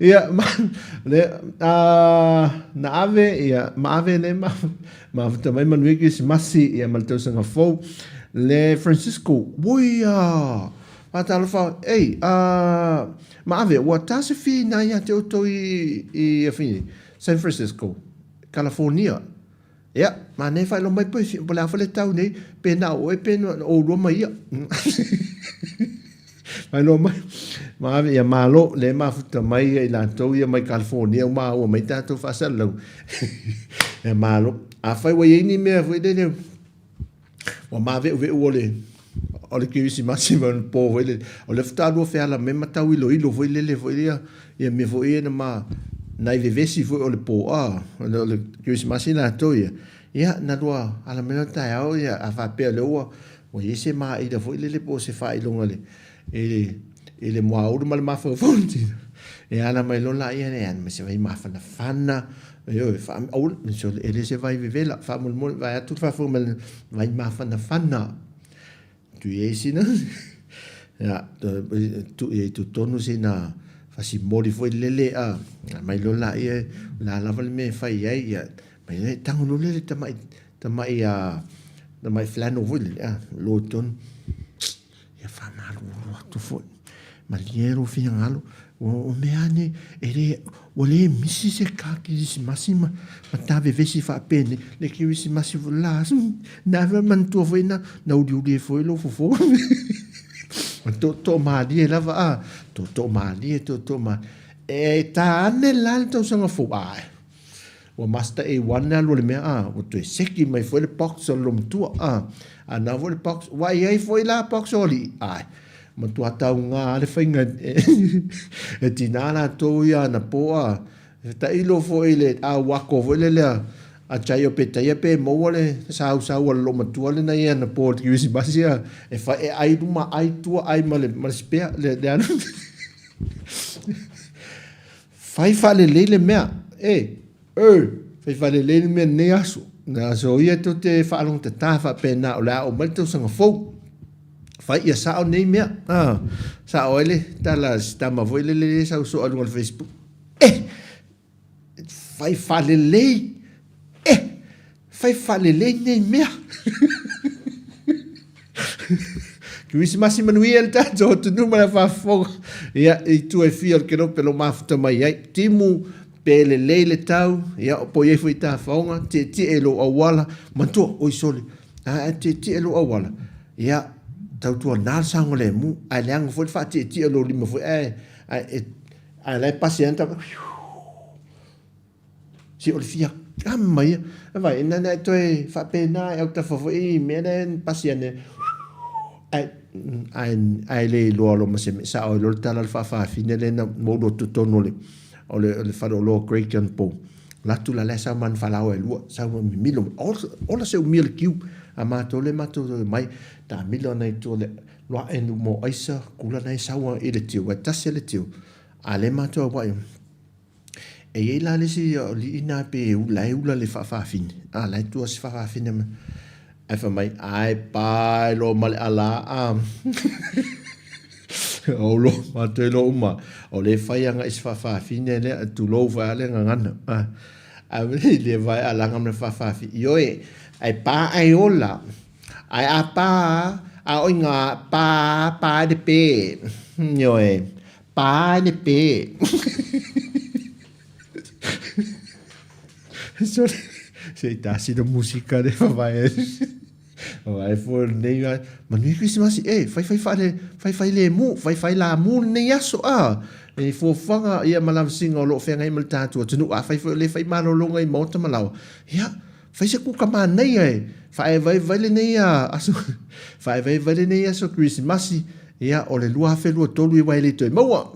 [SPEAKER 2] Ia, ma, le, a, na ave, ia, ma ave le ma, mafuta mai manuia Kerisimasi, ia, ma le tausaga fou. Le Francisco, ui a, Faatalofa, Ei, a, Maave, ua ta se whina ia te outou i, i, i San Francisco, California. Ia, manaia faailoa mai po po le a foi le tau nei, pe na o oe pe na oulua ma ia. Faailoa mai, Maave, ia malo, le mafuta mai ia i latou ia mai California ua maua mai tatou faasalalau. Ia malo. Afai ua i ai ni mea foi lele, Ua mave'uve'u o le o le Kerisimasi ma le po foi lele, o lea faatoa lua feala mai ma tau iloilo foi lele foi ia ia mea foi ia na ma nai vevesi foi o le po a o le Kerisimasi latou ia. Ia na lua ala mai loa le taeao ia a faapea o lea ua ua i ai se maila foi lele po o se faailoga i le i le i le muaulu ma le mafaufau e ala mai loa laia lea ma se vai mafanafana Ioe, aua e le se vai vevela, faamolemole, vae atu le faafofoga mai le vai mafanafana. Tui ai sina, ia, tui ai totonu sina fasimoli foi lele a, mai loa laia, o le a lava le mea e fai ai, ia, mai loa e tago loa le tamai, tamai, a, tamai flannel foi lele, a, lo i totonu. Ia faamalulu atu foi. Malie lou finagalo, o mea ane, e le, ua le misi se ka kerisimasi ma, ma ta vevesi faapenei, le kerisimasi foi la aso, na ave manatua foi na, na uliuli ai foi lou fofo. Ma tootoo malie lava, a, tootoo malie, tootoo malie. E ta ane la le tausaga fou, ae, Ua Master A1 le alu o le mea, a, ua toe seki mai foi le box o le loomatua, a, a na foi le box, ua i ai foi la box o alii, ae, matua tauga lava le faiga e, e tina latou ia anapo, a, e tailo foi i le auako foi lele a, a Chaio Petaia pe maua le sausau a le loomatua lena i anapo o le Kerisimasi, a, e fai, e ai luma, ai tua, ai ma le, ma le spare, le, le alu. Fai faalelei le mea, e, e, fai faalelei le mea i lenei aso. Aso ia tou te faalogotata faapena o le a oo mai le tausaga fou. Fai ia sao nei mea. A, sao ai le tala a si tama foi lele lea e sau soa i luga o le Facebook. Eh! Fai faalelei. Eh! Fai faalelei nei mea. Kerisimasi manuia le tatou atunuu ma le faafofoga. Ia, i tua e fia o le kelope lo mafuta mai ai. Timu, pe lelei le tau, ia, po i ai foi tafaoga, tietie i lou auala, manatua, oi sole, a, tietie i lou auala, ia, tautuana le saogalemu, ae leaga foi le faatietie o lou lima foi, ae, ae, ae la e pasi ai le Se o le fia kama ia. Vaai, na na toe faapena e autafa foi i mea lea e pasi ane. Ai, ai, ai le iloa loa ma se mea sao ai loa le tala le faafafine lea na moulu atu totonu o le, o le, o le faleoloa Great Gunpo. Latu la lea sau ma ana falaoa e lua, sau ma mimilo mai. Ola, ola se umi o le kiu a matou lea matou toe mai, taamilo ana i tua le loa e nu mo aisa, kula na e sau i le tiu, e tasi le tiu. A le matou auai. E i ai la le isi alii na pe la e ula le faafafine, a la e tua si faafafine mai. Ae fai mai, ae pae loa ma le ala a. O loa matou iloa uma, o lea e fai agai si faafafine lea, tulou foi lava le gagana. Ae le vae alaga ma le faafafine, ioe, ae pa ae ola. Ae a pa, a oi ngā, pa, pa ai le pē. Ioe, pa ai le pē. Sorry, se i tasi na musika le whawai. Whawai fo nei ai. Manuia Krisimasi, e, whai whai whare, whai whai le mu, whai whai la mu nei aso a. E fuafuaga ia ma lavasiga o lo o feagai ma le tatou atunuu, afai foi o lē fai malologa i maota ma laoa, ia, fai se kuka manaia e faaevaevae lenei aso, faaevaevae lenei aso Kerisimasi, ia, o le 2023 aua e le toe maua.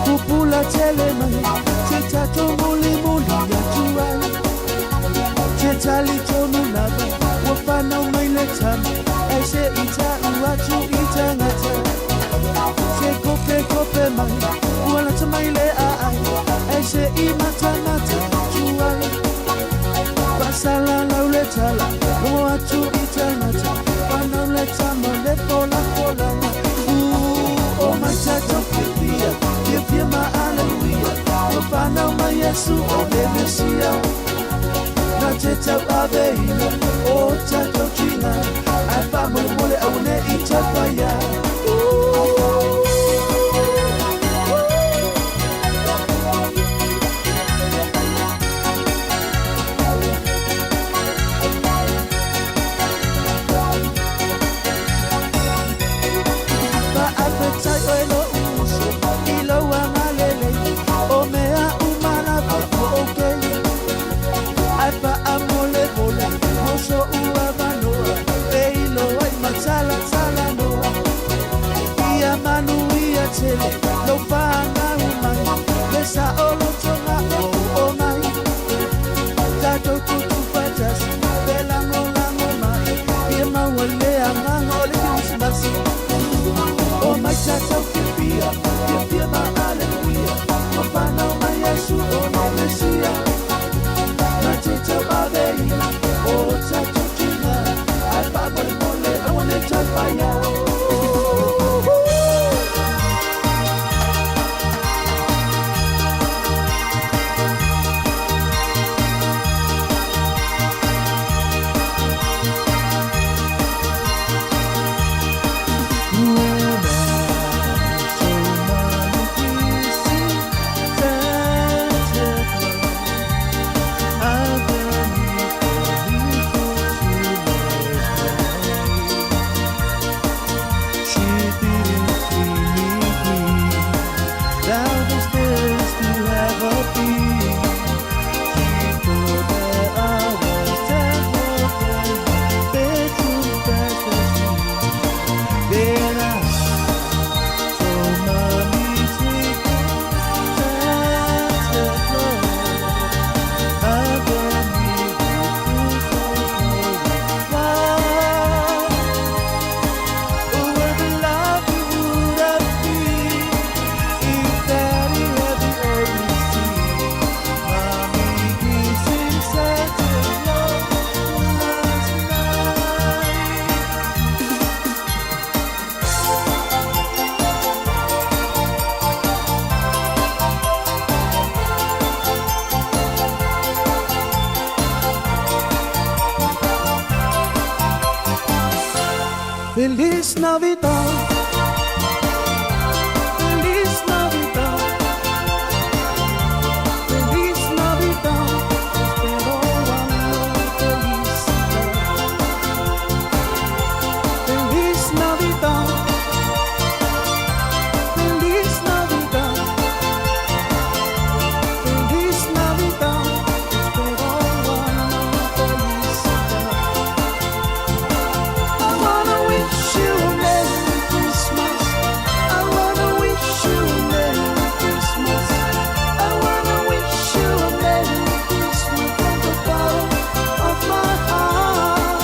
[SPEAKER 1] Pupula tele mai Se tatou mulimuli atu ai Te talitonu lava Ua fanau mai le tama Ai se i ta'u atu i tagata Se kopekope mai Ua lata mai le aai Ai se i matamata atu ai Faasalalau le tala Logo atu i tagata Fanau le tama le folafolaga Uu o mai tatou fiafia Fiafia ma aleluia Ua fanau mai Iesu o le Mesia Na te tauaveina o tatou tiga Ae faamolemole aua ne i taupaia Faafetai oe lo'u uso i lou agalelei O mea uma lava ua okay Ae faamolemole mo so'u avanoa Feiloai ma talatalanoa Ia manuia tele lou fanau mai Le saolotoga ua oo mai Tatou tutu faatasi Felagolago mai Ia maua le agaga o le Kerisimasi O mai tatou fiafia Fiafia ma aleluia Ua fanau mai Iesu o le Mesia Na te tauaveina o tatou tiga Ae faamolemole aua ne taupaia Feliz Navidad Feliz Navidad Feliz Navidad Prospero año y felicidad Feliz Navidad Feliz Navidad Feliz Navidad Prospero año y felicidad I wanna wish you a Merry Christmas I wanna wish you a Merry Christmas I wanna wish you a Merry Christmas from the bottom of my heart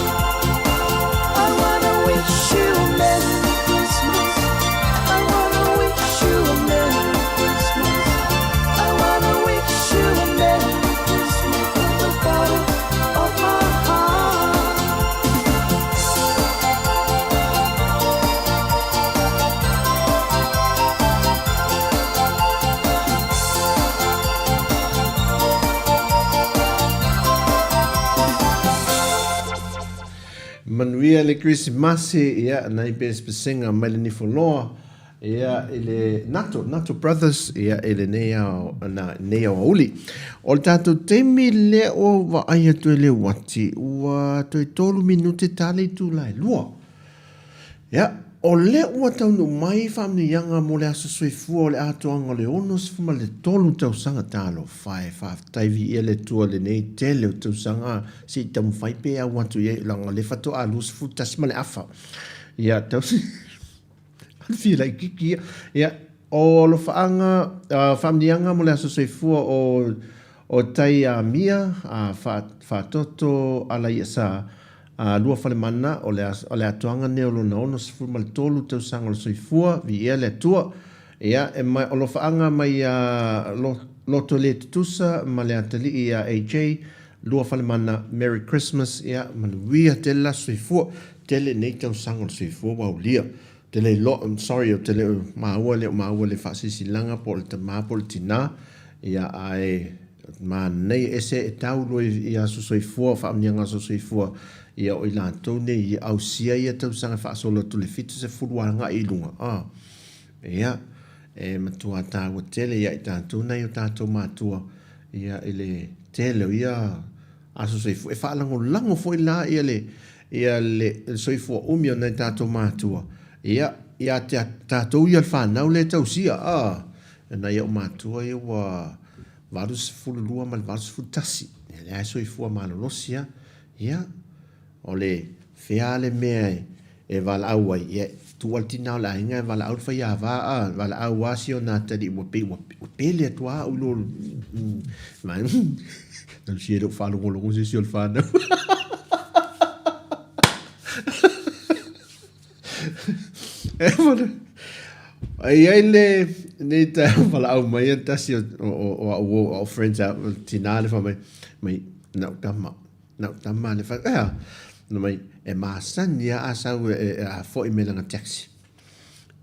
[SPEAKER 1] I wanna wish you a Merry Christmas I wanna wish you a Merry Christmas I wanna wish you a Merry Christmas from the bottom of my heart
[SPEAKER 2] Manuia le Kerisimasi, ia, nai pesepesega mai le Nifoloa, ia, i le Nato, Nato Brothers, ia, i lenei ao, na, nei aoauli. O le tatou taimi lea ua vaai atu e le uati, ua toe tolu minute ta le itula e lua. Ia, o lea ua taunuu mai faamanuiaga mo le aso soifua o le atoaga o le 63 tausaga talofa e faafetai viia le Atua lenei tele o tausaga se i taumafai pe au atu i ai leaga o lea faatoa 21 ma le afa. Ia, tau fia laitiiti ia. Ia. O alofaaga, faamanuiaga mo le aso soifua o o tai amia a Faatoto Alaiasa Luafalemana o le o le atoaga nei o lona 63 tausaga o le soifua, viia le Atua. Ia, e mai, o alofaaga mai ia Loto le tutusa ma le atalii ia AJ Luafalemana, Merry Christmas, ia manuia tele le aso soifua, tele nei tausaga o le soifua ua aulia. Te le iloa, I'm sorry, ou te le o maua, le o maua le faasilasilaga po o le tama po o le tina, ia, ae manaia ese e tau loa i aso soifua, faamanuiaga aso soifua, ia o i latou nei ia ausia ia tausaga e faasolo atu i le 70 agai i luga, a, ia, e matua taua tele ia i tatou nai o tatou matua, ia, i le tele o ia Aso soifua. E faalagolago foi la ia le ia le soifua umi o nai tatou matua, ia, ia te tatou ia le fanau lea e tausia, a, nai ou matua ia ua 82 ma le 81, ia lea e soifua malolosi lava. Ia, o le fea le mea e valaau ai, ia, tuu lava le tina o le aiga e valaau le faiava, a, valaau lava si ona atalii ua pei ua pele atu lava au i lo Tausia e le o faalogologo se isi o le fanau. E i ai le nei taeao valaau mai a tasi o o au o au friends a tina le fai mai mai na ou tama na ou tama le fai ea na mai e masani a a sau e a foi mai lana taxi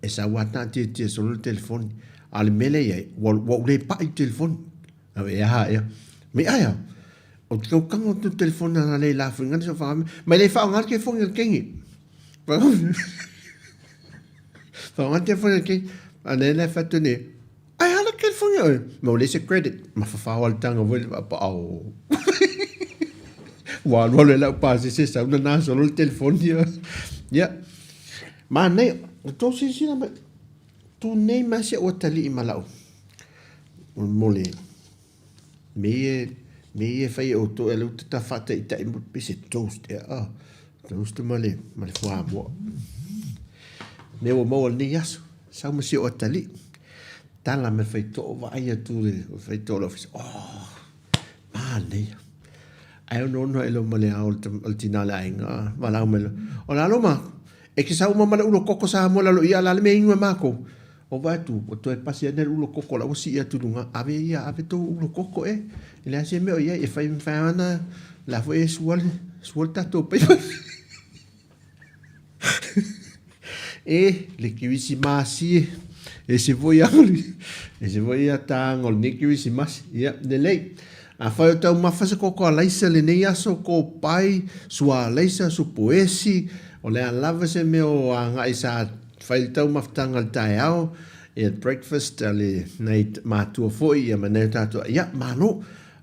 [SPEAKER 2] e sau a taatietie solo le telefoni a o le mea lea e i ai ua ou le pai i le telefoni Au e aha ea. Mai ai au. O te tau tango atu le telefoni ana lei la fuinga ni so whakame. Mai lei whaonga le telefoni a le kengi. Whaonga le telefoni a le kengi. A nei le whatu ni. Ai hala telefoni oe. Ma o se credit. Ma whawhao al tanga voi le whapa au. Wa alu alu e lau pāsese sau na nā solo le telefoni. Ia. Ma nei, o tō silasila mai. Tu nei ma se ua tali'i ma la'u mo le mea ia mea ia e fai e outou e lea ua tata faataitai mo pei se toast ea a toast ma le ma le fuamoa mea ua maua lenei aso sau ma si ou atalii tala mai le faitoto vaai atu le faitoto o le ofisa oh manaia ae onoono ae loa ma le ao o le tina o le aiga valaau mai loa o le a Loma E te sau uma ma le ulo koko Samoa lalo ia la le mea inu e makou. O vaai atu, ua toe pasi ane le ulo koko la ua sii atu i luga, ave ia, ave tou ulo koko e. E leai se mea o i ai, e fai fai ana, la foi e sua le, sua le tatou paipa. E, le Kirisimasi e, ese foi a, ese foi a tāga o lenei Kirisimasi. Ia, lelei. Afai o taumafa se koko alaisa lenei aso, kopai, sua alaisa, supu esi, o le a lava se mea o agai sa fai le taumafataga i le taeao, ia breakfast a le nai matua foi ia ma nai o tatou, ia malo.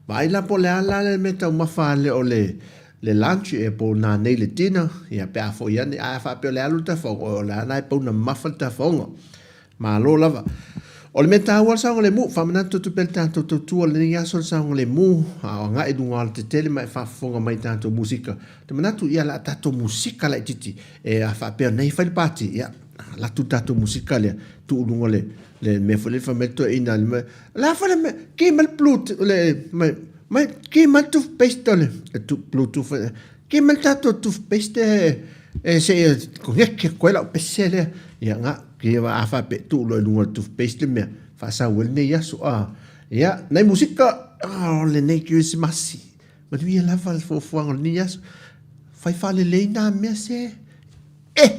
[SPEAKER 2] Vaai la po o le a la le mea taumafa ale o le le lunch ia po o nanei le dinner, ia pe a foi ane, ae a faapea o le alu le tafaoga, o le a la e pauna mamafa le tafaoga. Malo lava. O le mea taua le saogalemu, faamanatu atu pea le tatou tautua i lenei aso le saogalemu, a o agai i luga o alatetele ma e faafofoga mai i tatou musika. Ou te manatu, ia o le a tatou musika laitiiti, e a faapea o nei e fai le pati, ia, alu atu le tatou musika lea, tuu i luga o le, le mea foi lea fai mai le toeaina, o le a foi le mea, ki mai le bluetooth, le, mai, mai, ki mai le toothpaste o le, bluetooth, ki mai le tatou toothpaste e, e se i koneki atu ai lau pese lea. Ia, nga, Kia a faapea tuu loa i luga o le toothpaste le mea, faasau ai lenei aso. A, ia, nai musika, o lenei Kerisimasi. Manuia lava le fuafuaga o lenei aso. Fai faalelei nā mea se. E!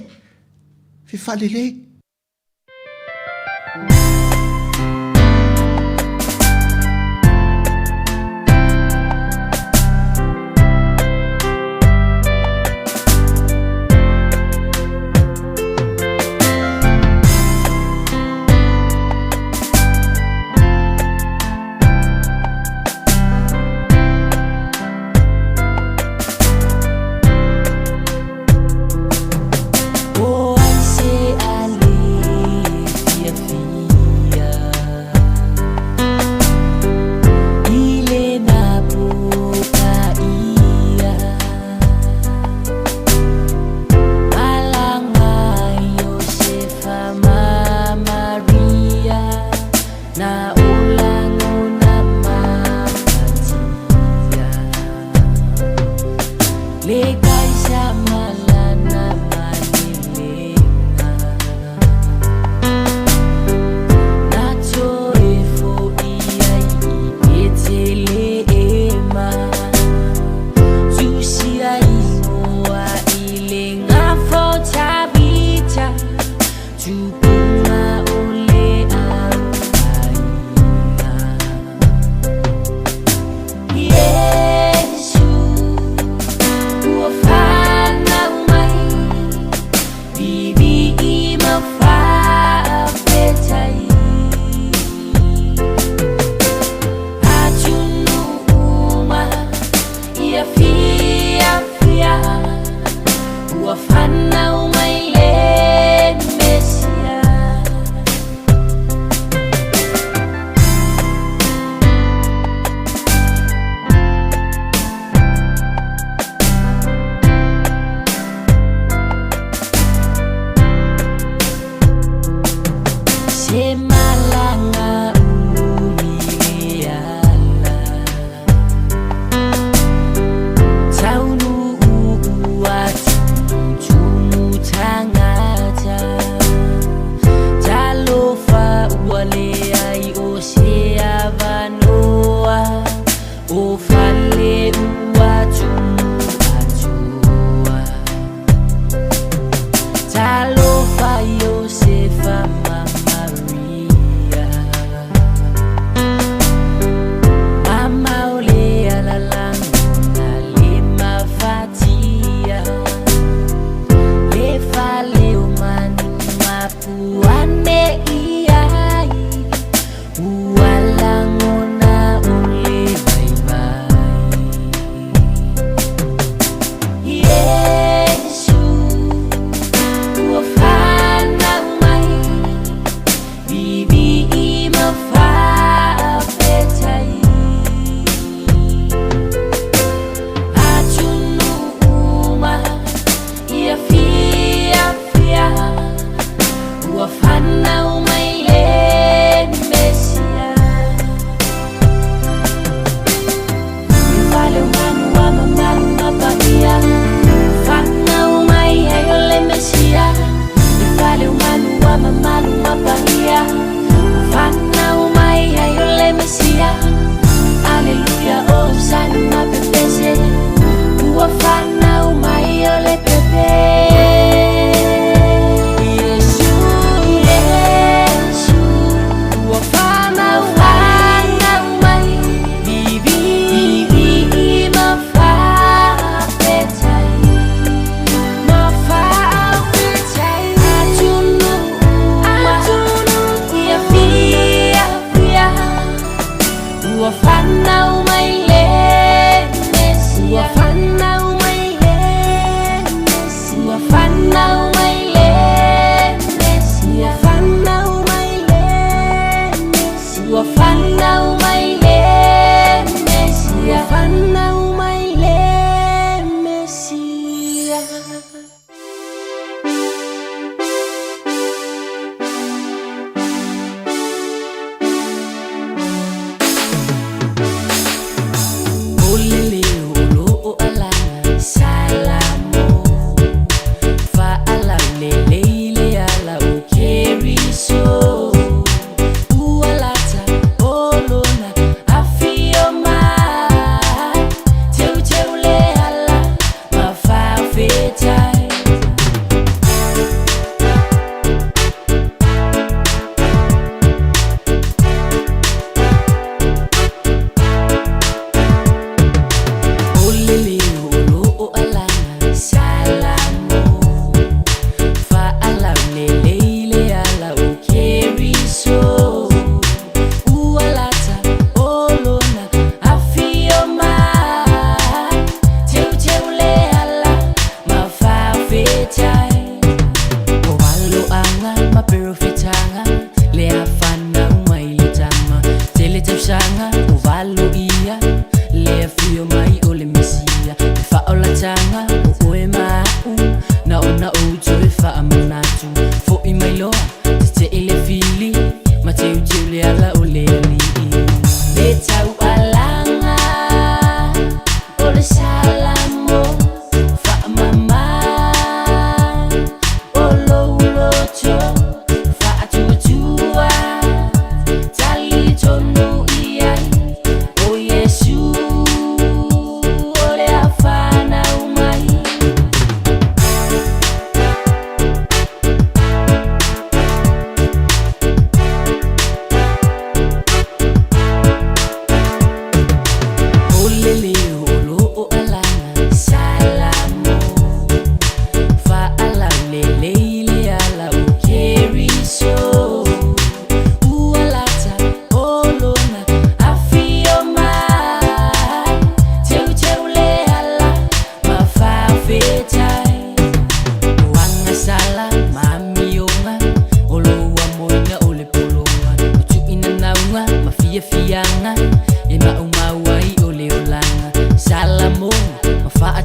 [SPEAKER 2] Fai faalelei.
[SPEAKER 1] O ai se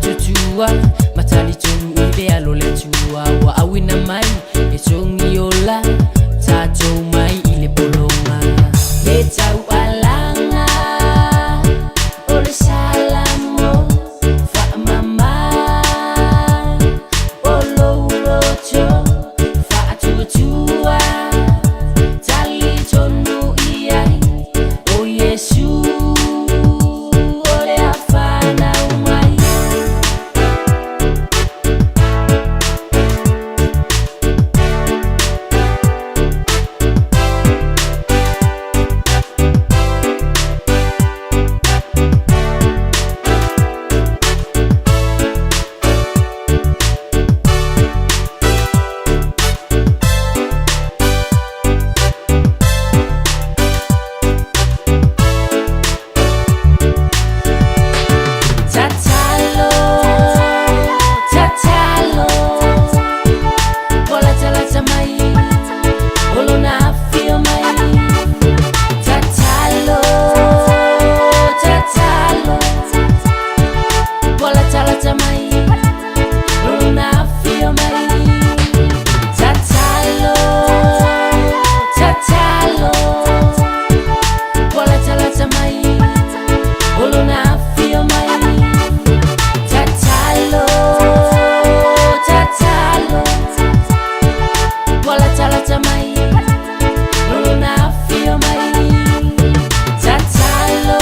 [SPEAKER 3] Faatuatua Matalitonu i le alo o le Atua Ua auina mai e togi ola Tatou mai i le pologa Le taualaga o le Salamo Faamama o lou loto Faatuatua Talitonu i ai O Iesu o le a fanau mai. Tatalo, tatalo, ua latalata mai, o lona afio mai. Tatalo, tatalo, ua latalata mai, o lona afio mai. Tatalo, tatalo, ua latalata mai, o lona afio mai. Tatalo, tatalo, ua latalata mai, o lona afio mai. Tatalo,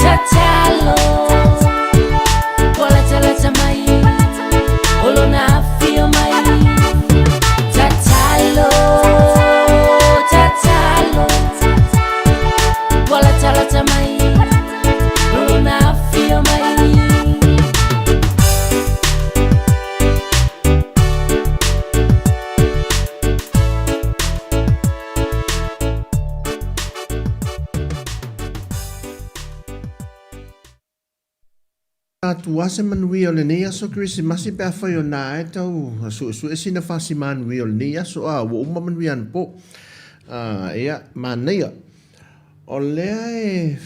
[SPEAKER 3] tatalo, ua latalata mai, o lona afio mai. Tatalo, tatalo, ua latalata mai, o lona afio mai.
[SPEAKER 2] Tatou ase manuia o lenei aso Kerisimasi pe afai o na ae tau suesue sina fasi manuia o lenei aso a ua uma manuia anapo. A ia manaia. O lea e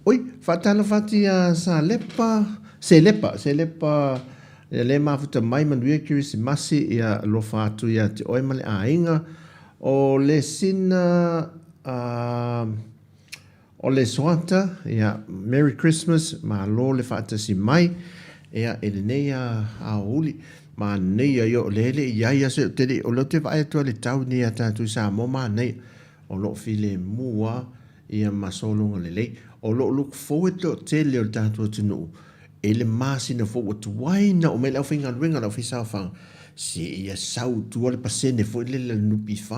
[SPEAKER 2] oi faatalofa atu ia Salepa Selepa Selepa ia le mafuta mai manuia Kerisimasi ia alofa atu ia te oe ma le aiga o le sina a O le Soata, ia, Merry Christmas, malo le faatasi mai, ia, i lenei aoauli. Manaia ia, o lea e le i ai lava se, ou te le i, o lea ou te vaai atu lava i le tau nei ia tatou i Samoa, manaia. O lo o filemu lava, ia ma sologa lelei. O lo o look forward toatele o le tatou atunuu i le masina fou ua tuai na oo mai le aufaigaluega, le aufaisaofaga, seia sau i tua le pasene foi lele a le NPF.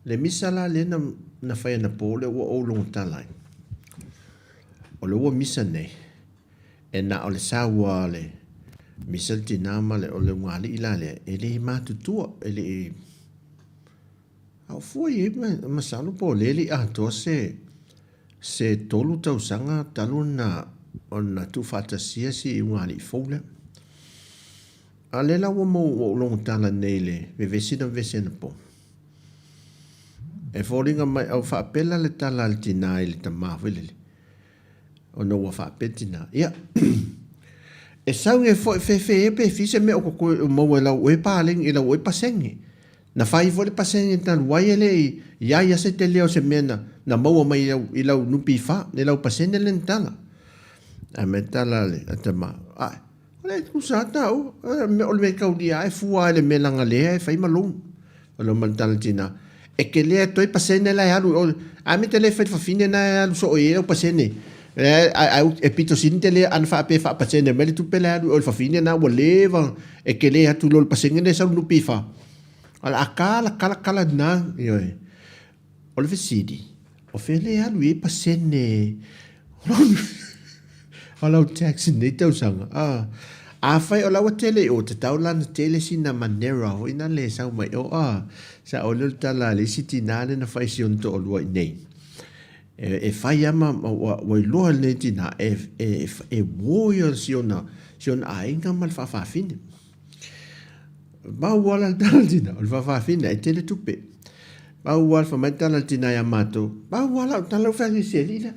[SPEAKER 2] Le misa la lea na, na fai anapo lea ua ou logotala ai, o le ua misa nei, e na o le sau lava o le misa le tina ma le, o le ulugalii la lea, e le matutua, e le i, a o fua i ai, masalo po o lea e le i atoa se, se 3 tausaga talu ona, ona tuufaatasia si ulugalii fou lea. A lea la ua mou, ua ou logotala nei i le vevesi na vevesi anapo. E foliga mai, o faapela le tala a le tina i le tama foi lele, ona ua faapea le tina, ia, e sau e foi fefe ea pe fia se mea o kokoe o maua i lau oe paleni, i lau oe pasene. Na fai foi le pasene talu ai e le i iai a se tele o se mea na, na maua mai i lau, i lau NPF, i lau pasene lea na tala. Ae mai le tala a le tama, ae, O le tusa a tau, o le mea taulia e fua i le mea leaga lea e fai ma loan. O le ma tala tina, e te lea toe pasene la e alu, o, a me te le fai fafine na e alu soo i e pasene. E pito sini te lea ana whaape wha pasene mai le tupe la e alu o le fafine na ua leva e ke le atu lo le pasene le sau nupi wha. Ala a kala kala kala na, ioe. O le fesili, o fea le alu i ai pasene o lau tax i lenei tausaga? A, afai o la ua tele i o, tatau la ona tele sina manera foi na le sau mai o, a, sa o lea o le tala a le isi tinā lea na fai i si ona toalua i inei. E, e fai lava ma, ma ua, ua iloa e lenei tinā, e, e, e uo ia si ona, si ona aiga ma le faafafine. Pau lava la le tala a le tina, o le faafafine e tele tupe. Pau lava le fai mai le tala a le tina ia matou, pau lava lau tala ua fai atu i si alii lea.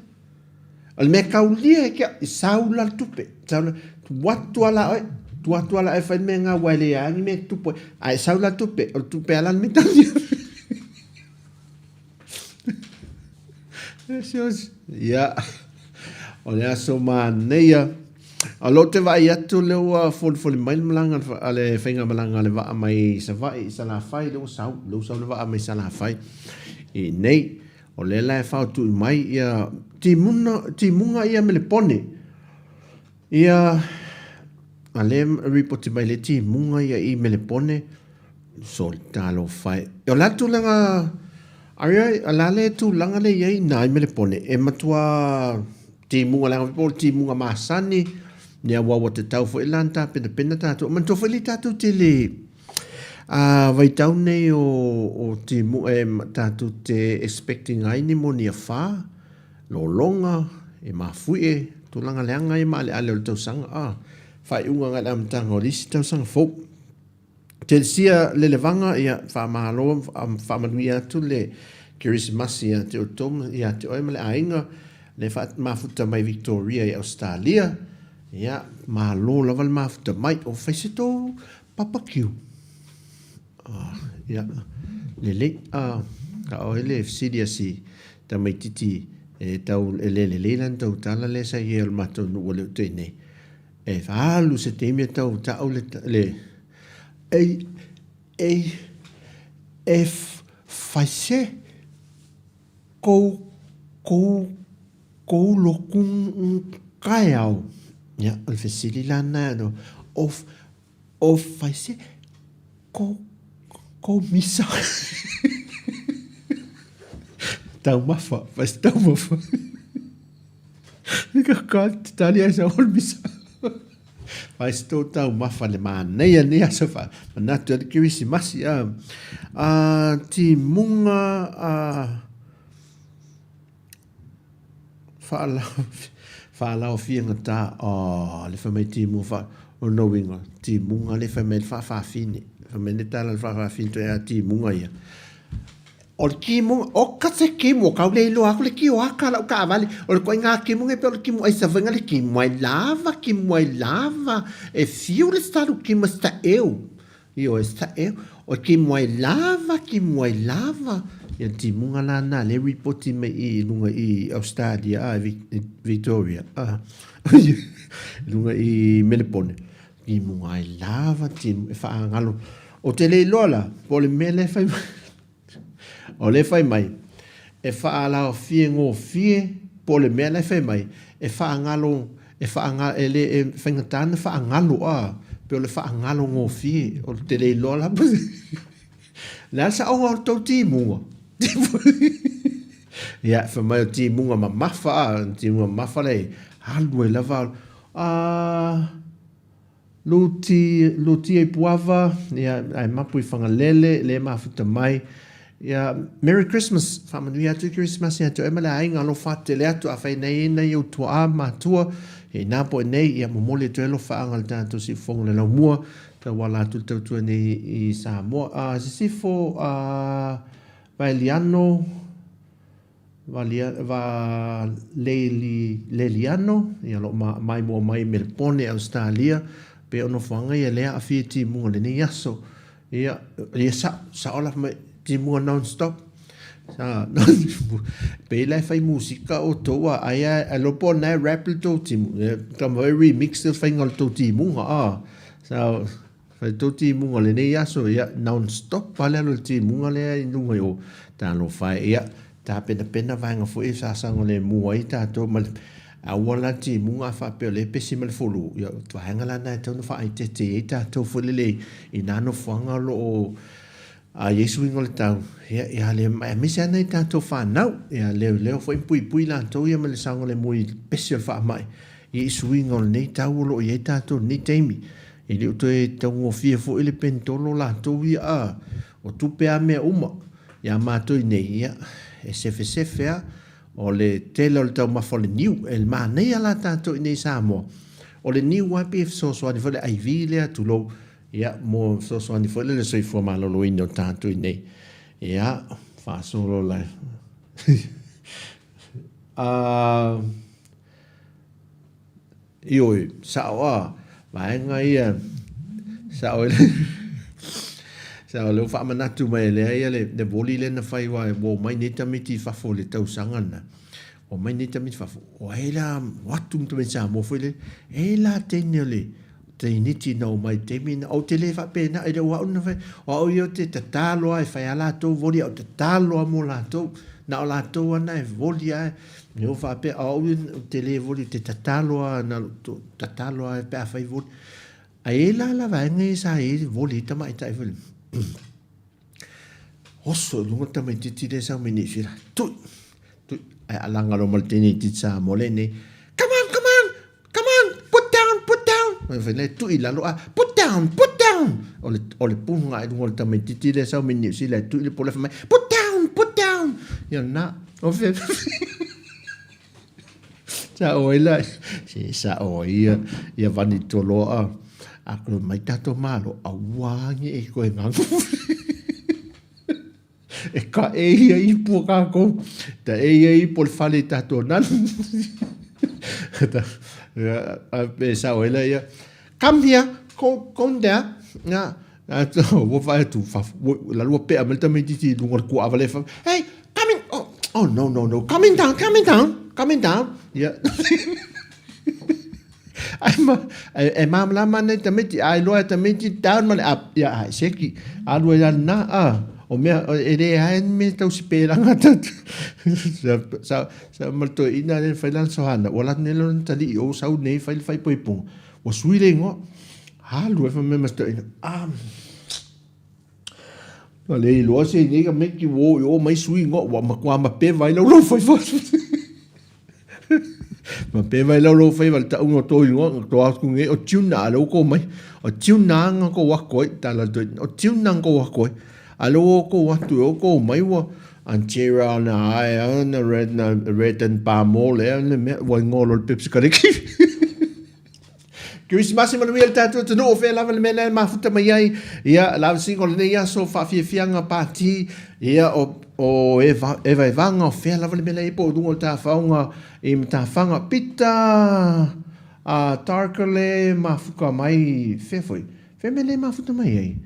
[SPEAKER 2] O le mea taulia e ke i sau la le tupe. Sau la, tu atu ala oe, tu atu ala e fai le mea ngā wai le a ni mea tupu ai. A e sau la tupe, o le tupe ala le mea taulia. Ia, o le aso manaia. O loo te vaai atu lea ua folifoli mai le malaga a le faigamalaga a le vaa mai Savaii i Salafai, lea ua sau, lea ua sau le vaa mai Salafai i inei. O lea la e faotui mai ia timuga, timuga ia me le pone. Ia, a lea e ripoti mai le timuga ia i Melepone, soli talofa e. O le a tulaga, Aria, o le a le tulaga lea e i ai i ina i Melepone, e matua timuga leaga foi po o le timuga masani, ia aua ua tatau foi la ona tapenapena tatou. Manatua foi le tatou te le vaitau nei o timuga e tatou te expect ina ai ni moni afa, lologa, e mafuie, tulaga leaga ia maaleale o le tausaga, a, faaiuga agai le amataga o le isi tausaga fou. Telesia Lelevaga, ia, faamalo, faamanuia atu le Kerisimasi ia te outou, ia te oe ma le aiga, le mafuta mai Victoria i Ausetalia, ia, malo lava le mafuta mai, o fai se tou barbecue. Ah, ia, lelei. Ah, ka oe le fesili a si tamaititi e tau e le lelei lana tautala lea sa i ai o le matou nuu ua le o te i nei. E alu se taimi e tau tau le, le e, e, e fai se kou, kou, kou loku kaeao. Ia, o le fesili la na, o, O fai se ko ko misa. Taumafa, fai se taumafa. Ka ka te tali ai sa o misa. Fai se tō taumafa le manaia nei aso wha. Manatu ai le Kerisimasi. A, a timunga a Whaalaofiagata, oh, le fai mai timuga wha, o lona uiga, timuga le fai mai le faafafine. Fai mai le tala le faafafine toe a timuga ia. O le timuga, o ka se timu, o kau le iloa aku le tio aka lau kaavale. O le koinga timuga e pe o le timu ai savainga le timu ai lava, timu ai lava. E fiu le salu timu e sa eu. Ioe, sa eo, o timuai lava, timuai lava. Ia timuga la na le ripoti mai i lunga i Australia, a, Victoria, a, lunga i Melepone. Timuga ai lava, timu, e whaangalo. O te le iloa la, po o le mea lea e whai mai. O lea e fai mai, e faalaofie gofie, po o le mea la e fai mai, e faagalo, e faagalo, e le, e faigata ona faagalo, a, pe o le faagalo gofie, o te le iloa la. Le a le saoga o le tou timuga? Ia, fai mai o timuga mamafa, a, timuga mamafa le, alu ai lava, a, Luti, Lutia i Puava, ia, ae mapu i Whangalele, le mafuta mai. Ia, Merry Christmas, whaamanuia atu i Kerisimasi ia te oe ma le aiga, alofa tele atu, a whai nei e nei ou tuaa matua, ia inā po e nei, ia momoli atu e alofaaga le tātou siufofoga le laumua, tauala atu le tautua nei i Samoa. A, sisifo, a, Vaeliano, Valeliano, ia o lo o maimoa mai i Melepone, Ausetalia, pei o nofoaga ia lea aafia i timuga o lenei aso. Ia, ia sao, sao la mai timuga non stop. Sa, pei la e fai musika outou a ai a ai loa po o na e rap le tou timu. Tama foi remix le faiga o le tou timuga a. Sa Fai tou timuga o lenei aso, ia, non stop lava le alu o le timuga lea i luga i o. Talofa e, ia, tapenapena vaega foi e sasagalemu ai tatou ma le aua la le timuga a faapea o lea e pesi ma le fulu, ia, o vaega la na e tatau ona faaeteete i ai tatou foi lele i na nofoaga o lo o a i ai suiga o le tau, ia, ia le, aemaise lava nai tatou fanau, ia, leoleo foi ma puipui latou ia mai le saogalemu i le pesi o le faamai i suiga o lenei tau o lo o i ai tatou i lenei taimi. E le o toe taugofie foi le penitolo latou ia a o tupe a mea uma ia matou i nei, ia, e sefesefe a. O le tele o le taumafa o le niu, e manaia la tatou i nei i Samoa, o le niu a pei e fesoasoani foi le aivi lea tulou, ia, mo fesoasoani foi le soifua maloloina o tatou i nei. Ia, faasolo la. Ioe, sao a, vaega ia, sao e sao lea ua faamanatu mai e lea ia le, le voli lea na fai aua ua omai nei tamaiti i fafo i le tausaga lena, ua omai nei tamaiti i fafo, o ai la, o atu ma tamaiti Samoa foi lele, e i ai la teine o le teiniti na omai i le taimi lena, ou te le faapena, e le o au na fai, o au ia ou te tatalo lava e fai lava latou voli, ae ou te tatalo lava mo latou, na o latou lava na e voli lava, e o faapea, o au ia ou te le voli, ou te tatalo lava, na o tatalo lava pe a fai voli. Ae i ai la la vaega ia sa i ai voli ai tamaitai foi lele. Oso i luga le tamaitiiti lea e sau mai Niu Sila, tui, tui, ae alaga loa ma le teine itiiti Samoa lenei, come on, come on, come on, put down, put down. Fai mai, tui i lalo, ah, put down, put down. O le, o le puga i luga o le tamaitiiti lea e sau mai Niu Sila e tui le pole, fai mai, put down, put down. Ia na, o fea, Sao ai la, se sao ai ia, ia vani toloa, a koe mai tatou malo, aua nge e koe gagu. E ka e ia ipu o kākou, ta e ia ipu o le fale i tātou nanu. Ta, a pe sao ai la ia, come here, go, go in there. Nga, ua vaai atu, la lua pea mai le tamaitiiti i luga o le kuaava le fa, hey, Coming, oh, oh no, no, no, coming down, coming down, coming down. Yeah. Ai ma, e, e māmalama nei tamaiti, ai loa e tamaiti down ma le up. Ia, ai, seki, alu ai na, ah, o mea, e le ai ni me tau si pēlanga tatu. Sa, sa, sa ma le toeina le whai lana sohana, ua latu nei lona tali i o sau nei whai le whai poipunga. Ua sui le ingoa, alu ai wha me ma se toeina, ah, Ua le iloa se nei ka meki wo i o mai sui ngo ua matua mapeva ai lau lau faiva. Mapeva ai lau lau faiva le taunga o tō ingoa nga tō atu nei o tuna a leu ko mai. O tuna nga ko wako ai tala toi o tuna nga ko wako ai. A leu o ko atu o ko mai ua Antera na ai na red na red and pa mo le na mea ua ingoa lo le Pepsi Kaleki. Kerisimasi manuia le tātou atunuu o whea lava le mea nei mafuta mai ai. Ia, lavasiga o lenei aso whaafiafianga pāti, ia, o, o Eva, Eva Evanga o whea lava le mea nei po o runga o tāwhaonga i Matawhanga. Pita a Tarkale mafuka mai, whea foi? Whea mea nei mafuta mai ai?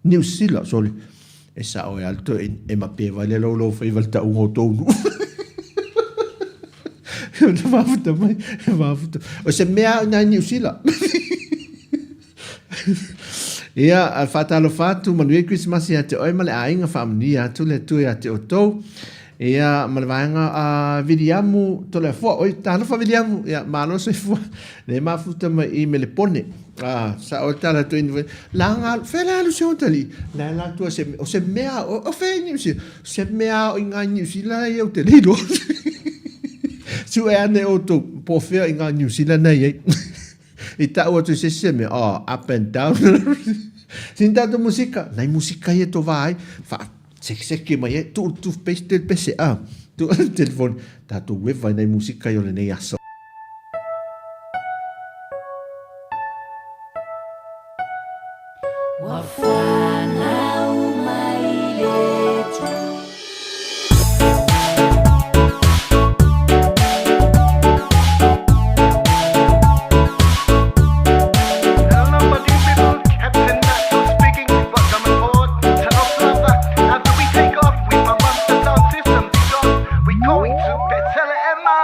[SPEAKER 2] Niu Sila, sorry. E sao e alto e, e mape vai le lau lau faiva le taunga o tōu nuu. E mafuta mai, e mafuta. O se mea au nai Niu Sila. Ia, whātalofa atu, manuia Krismasi ia te oe ma le āinga whaamanuia atu le Atua ia te outou. Ia, ma le vaega a Viliamu Toleafoa. Oi, talofa Viliamu. Ia, malo soifua. Le mafuta mai i Melepone. Ah, sa o tala tu ini la nga fe la lu se tali. La la tu se o se mea o o fe ni se se mea o inga ni si la e o te lilo. Su e ane o tu po fe inga ni si la nei. I tau atu se se mea, oh, up and down. Sin tātou musika, nai musika ia tō wā ai, wha, sekeseke mai ai, tu toothpaste le pese, ah, tu telefone, tātou web vai nai musika i o lenei aso.
[SPEAKER 3] Ua whanau mai le Atua.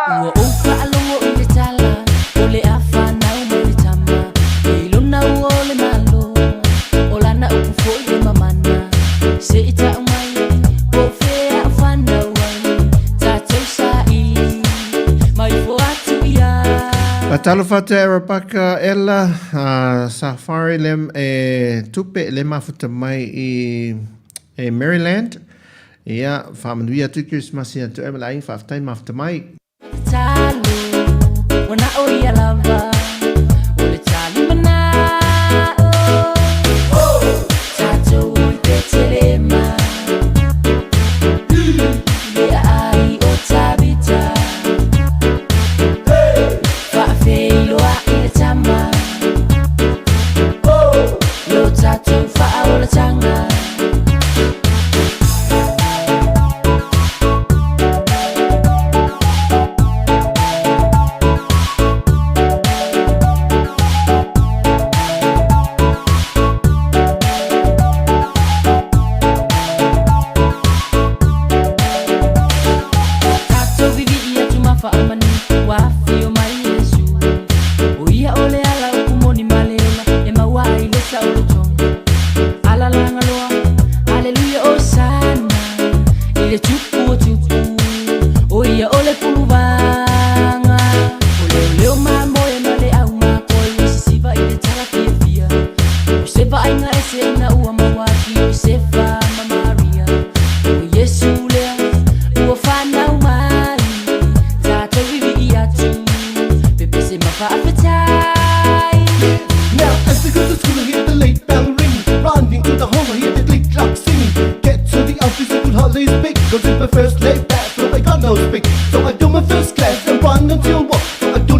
[SPEAKER 3] Ua ou faalogo i le tala o le a fanau mai le tama I lona ua o le Malo o lana upu foi e mamana Se i tau mai po o fea o fanau ai tatou saili mai fo atu ia.
[SPEAKER 2] Talofa atu e Rebecca Ella, Safari le e tupe le mafuta mai i e Maryland. Ia, whaamanuia atu Christmas ia atu e ma le aiga whaafetai mafuta mai.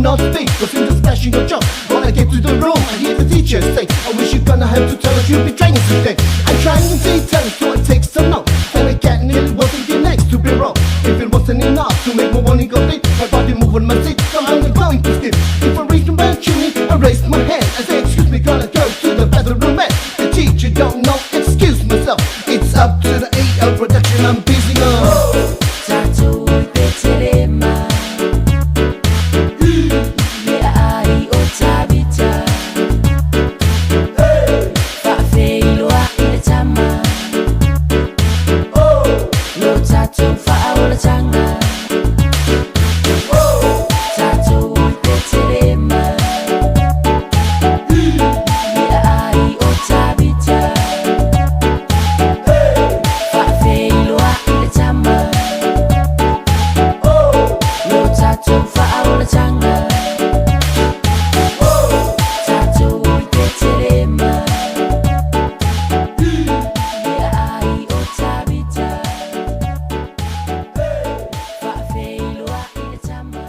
[SPEAKER 1] not speak, cause in the splashing of chalk. When I get to the room, I hear the teacher say, I wish you're gonna have to tell us you'll be training today. I'm trying to tell so I take some notes. And I get nearly wasn't the next to be wrong. If it wasn't enough to make my morning complete, my body move on my seat, so I'm not going to skip. If I reach my chimney, I raise my hand. I say, excuse me, gonna go to the bathroom, man. The teacher don't know, excuse myself. It's up to the AL production, I'm busy on.
[SPEAKER 3] Tatou i Petelema Le aai o Tabita Faafeiloai i le Tama Lo tatou faaolataga Tatou i Petelema Le aai o Tabita Faafeiloai i le Tama Lo tatou faaolataga Tatou i Petelema Le aai o Tabita Faafeiloai i le Tama.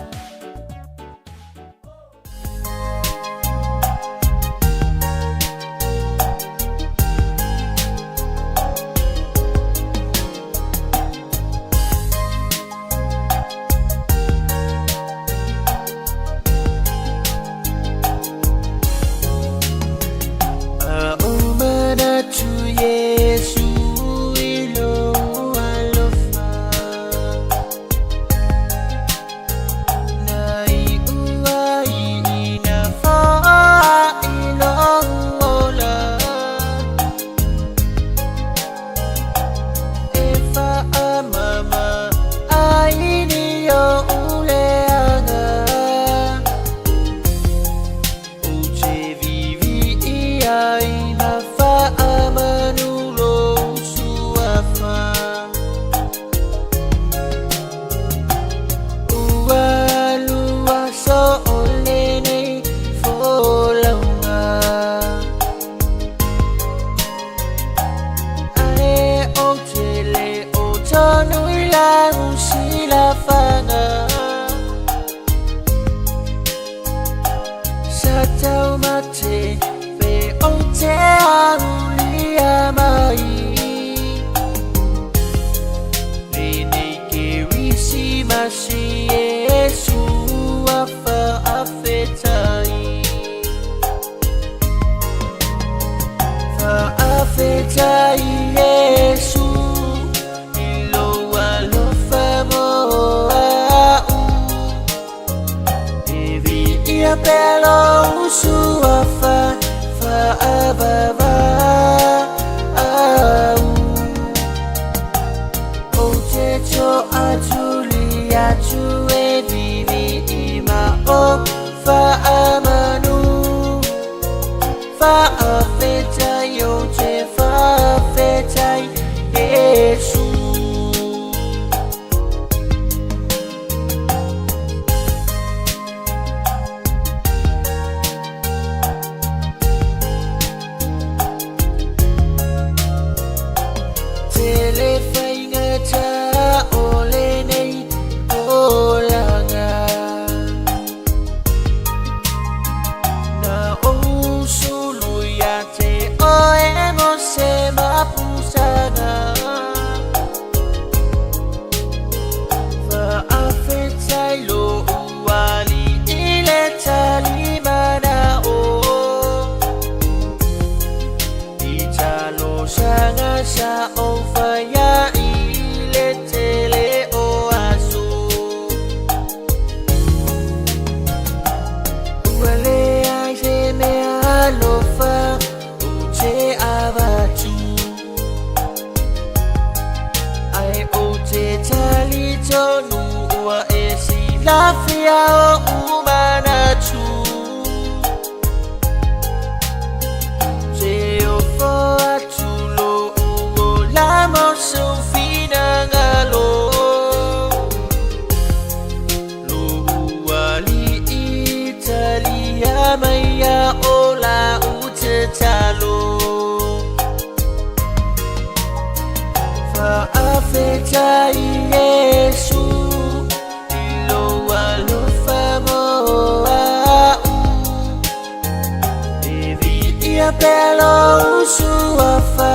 [SPEAKER 1] pea lou suafa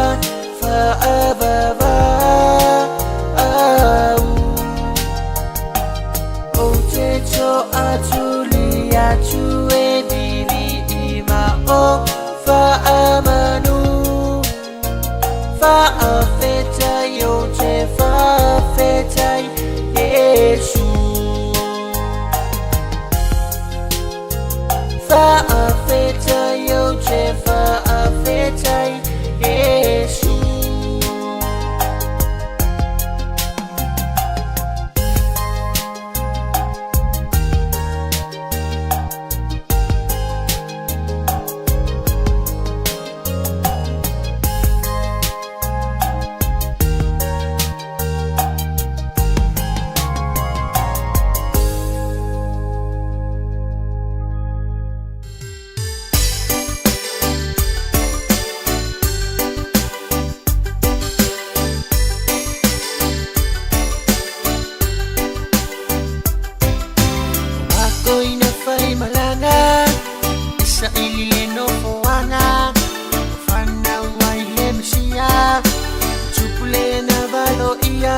[SPEAKER 1] faavavau. Ou te toʻatuli atu e viliʻi ma o faamanu. Faafetai ou te faafetai Iesu. Faafetai ou te faafetai Iesu. Ako'y nafai malaga sa ilileno foaga fanau ai le Mesia tupule na valo ia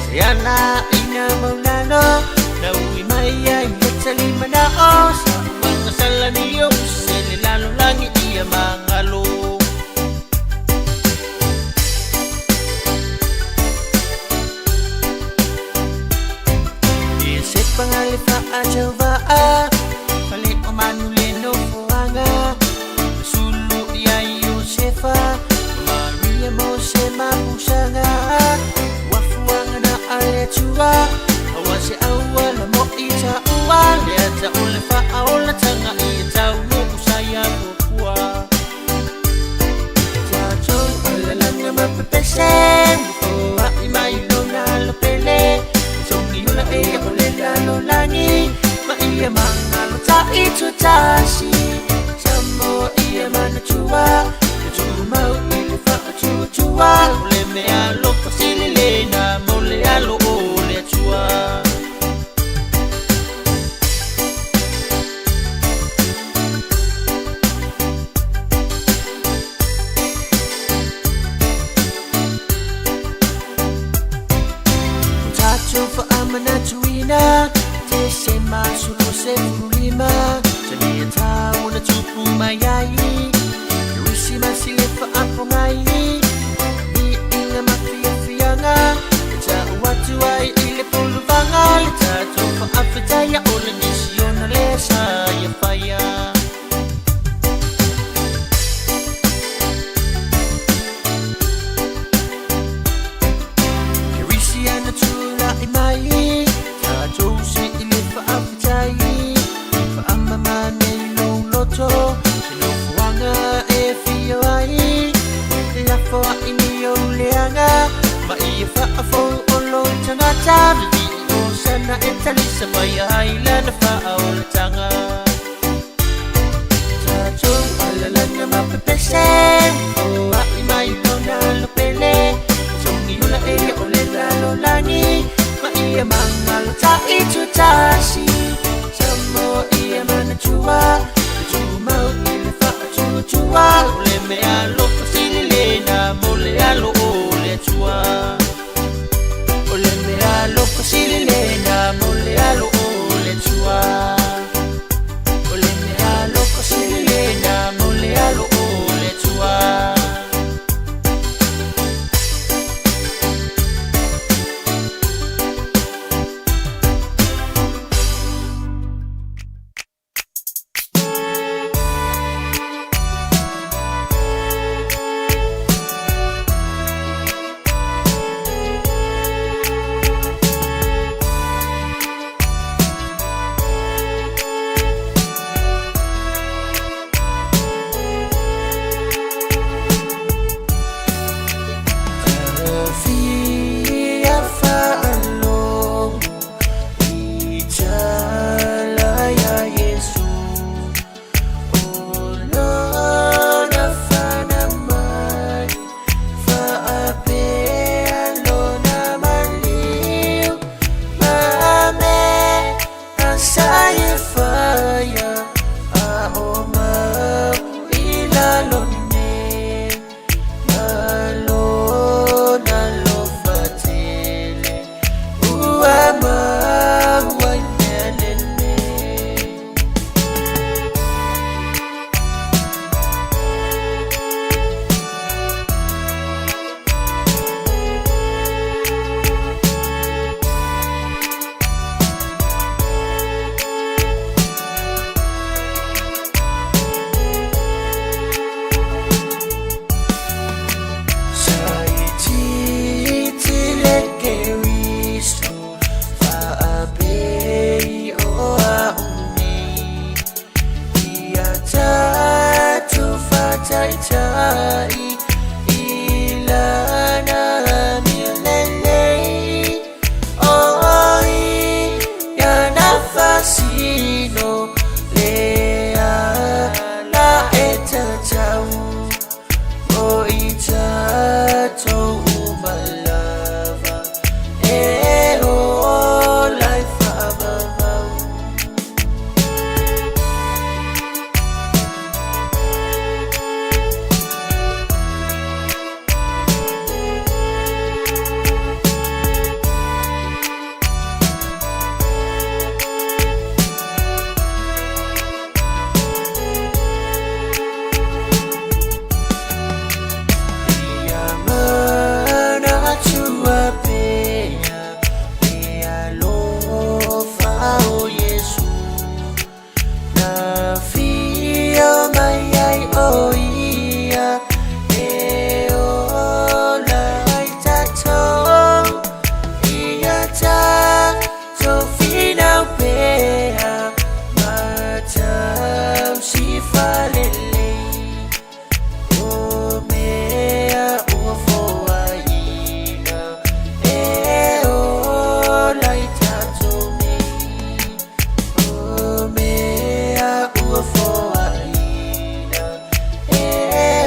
[SPEAKER 1] se ala ina maulalo na ui mai ai le talimanao sa uanga salani o se le lalolangi ia mangalo. Ia se pangale faajava'a fale o manu le nofoaga sulu ia Iosefa Maria mo se mapusaga wafuaga na ale atua aua se auala mo i taua lea taole faaolataga ia tau nuku saia fofua. Tatou alalanga mapepese foaʻi mai lona lopele sogiola e o le lalolagi ma ia magalo taʻitutasi Samoa ia manatua tumau i le faatuatua o le mea alofa sililena mo le alo o le Atua. Tatou faamanatuina te se masolo se fululima sa tau na tupu mai ai Kerisimasi le faapogai viiga ma fiafiaga e taʻu atu ai i le puluvaga le tatou faafetaia o le misiona lea sa ia faia. Kerisiana tulaʻi mai tatou se i le faafetai faamamane i lou loto se nofoaga e fio ai lafoaʻi ni ou leaga ma ia faafou o lou tagata vivii o sana e talisa mai ai lana faaolataga. Tatou alalana mapepese foaʻi mai lona lopele sogiola e o le lalolagi ma ia magalo taʻitutasi Samoa ia manatua tumau i le faatuatua o le mea alofa sililena mo le alo o le Atua. O le mea alofa sililena mo le alo o le Atua. taitai i lana amio lelei. O ia na faasino le ala e tatau mo i tatou uma lava e ola i faavavau. Ia manatua pea le alofa o Iesu na afio mai ai o ia e ola ai tatou. Ia tatou finau pea ma tausi faalelei o mea ua foaiina e ola ai tatou nei. O mea ua foaiina e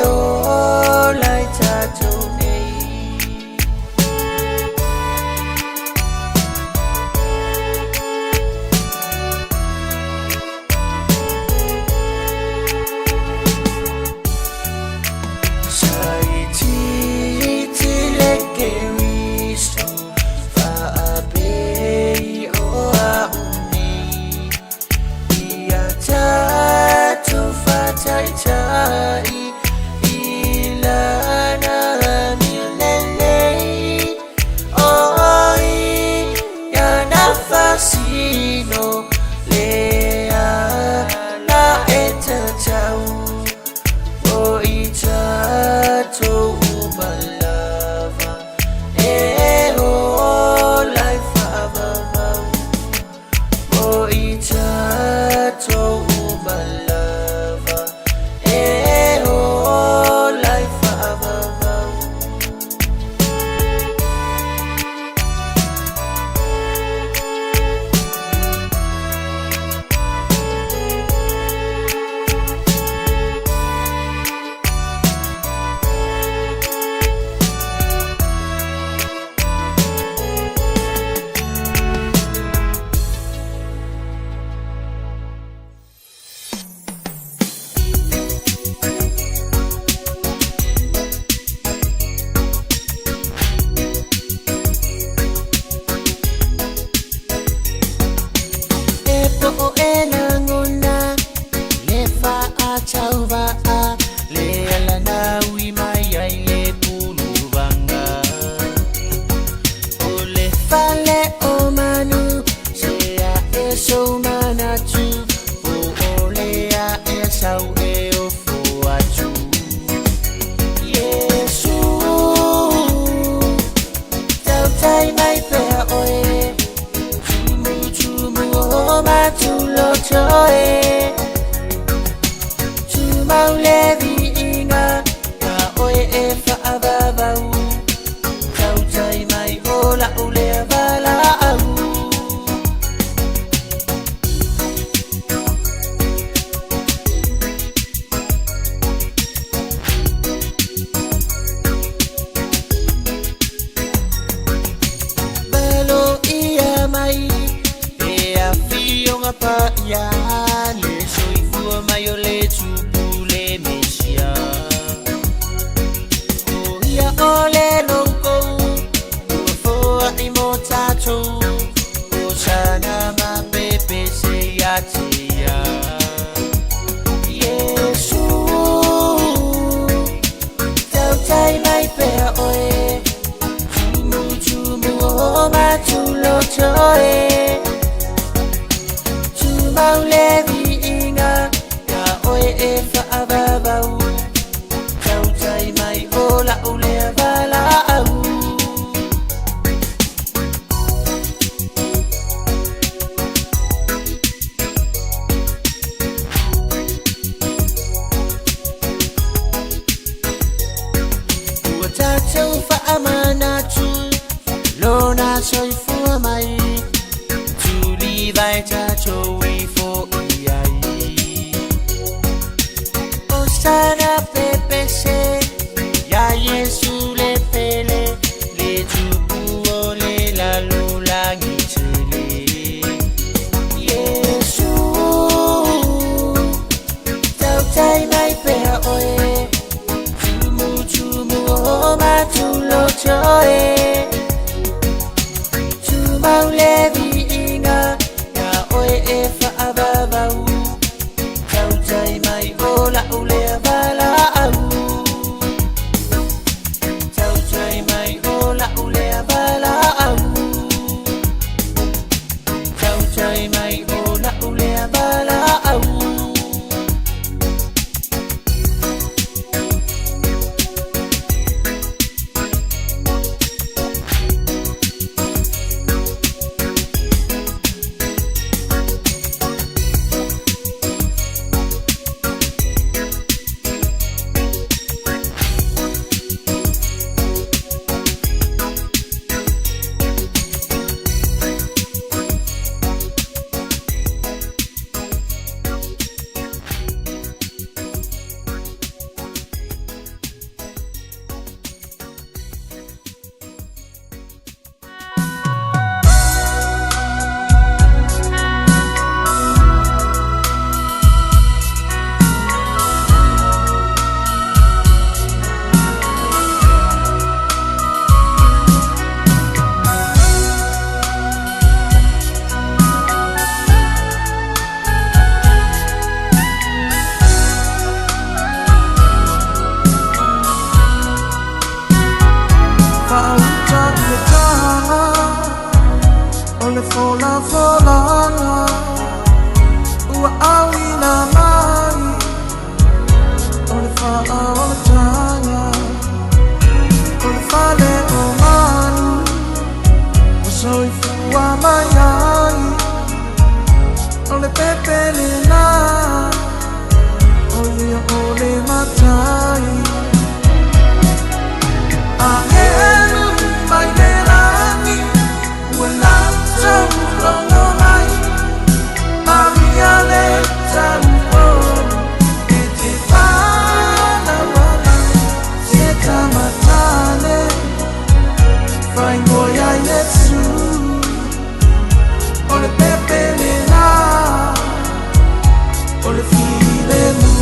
[SPEAKER 1] ola ai tatou nei. Saititi le Keriso faapei o a'u nei ia tatou faataitai i lana amio lelei. O ia na faasino le ala e tatau mo i tatou uma lava e ola i faavavau. Mo i tatou uma lava e ola i faavavau. E po'o e lagona le faatauvaa le ala na ui mai ai le puluvaga. O le fale o manu se ae sou manatu po o le ae sau e ofo atu. Iesu tautai mai pea oe tumutumu o matuloto e tumau le viiga ia oe e faavavau tautai mai o la'u lea valaau. Valo ia mai le afioga paia le soifua mai o le Tupu le Mesia. O ia o le loukou ua foa'i mo tatou o sana mapepese ia te ia. Iesu tautai mai pea oe tumutumu o matuloto e tumau le viiga ia oe e faavavau tautai mai o la'u lea valaau.
[SPEAKER 3] oe. Tumau le viiga ia oe e faavavau. Tautai mai o la'u lea valaau. Tautai mai o la'u lea valaau. Tautai mai o la'u lea valaau.
[SPEAKER 1] Faauta i le taga o le folafolaga ua auina mai o le faaolataga o le fale o manu ua soifua mai ai o le pepe lena o ia o le matai. Agelu mai le lagi ua latou logo mai Maria le tauo e te whanau mai se tamatane faingoa ia Iesu o le pepe lena o le filemu.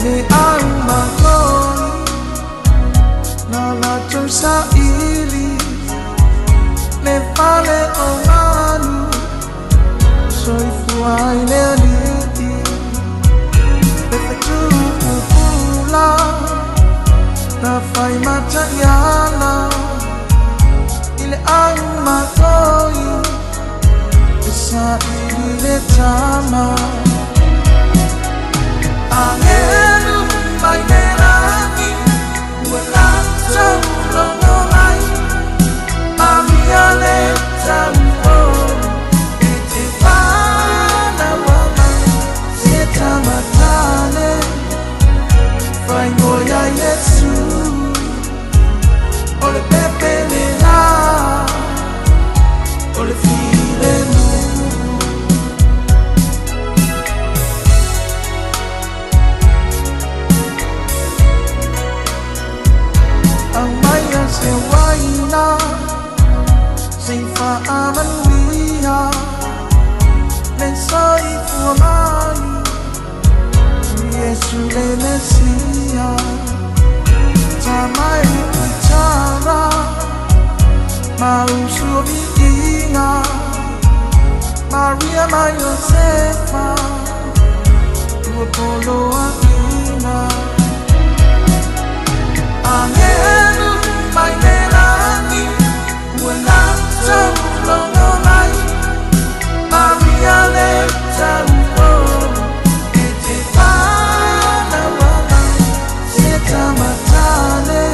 [SPEAKER 1] Le au makoi na latou saili le fale o manu soifua ai le alii le fetuupula na fai mataiala i le au makoi e saili le tama. Agelu mai le lagi ua latou logo mai Maria le tauo e te whanau mai se tamatane faingoa ia Iesu o le pepe lena o le filemu. Aumaia se uaina sei faamanuia le soifua mai Iesu le Mesia tamai itara mausu o viiga Maria ma Iosefa ua poloaiga. Agelu mai le lagi ua latou logo mai Maria le tauo e te whanau mai se tamatane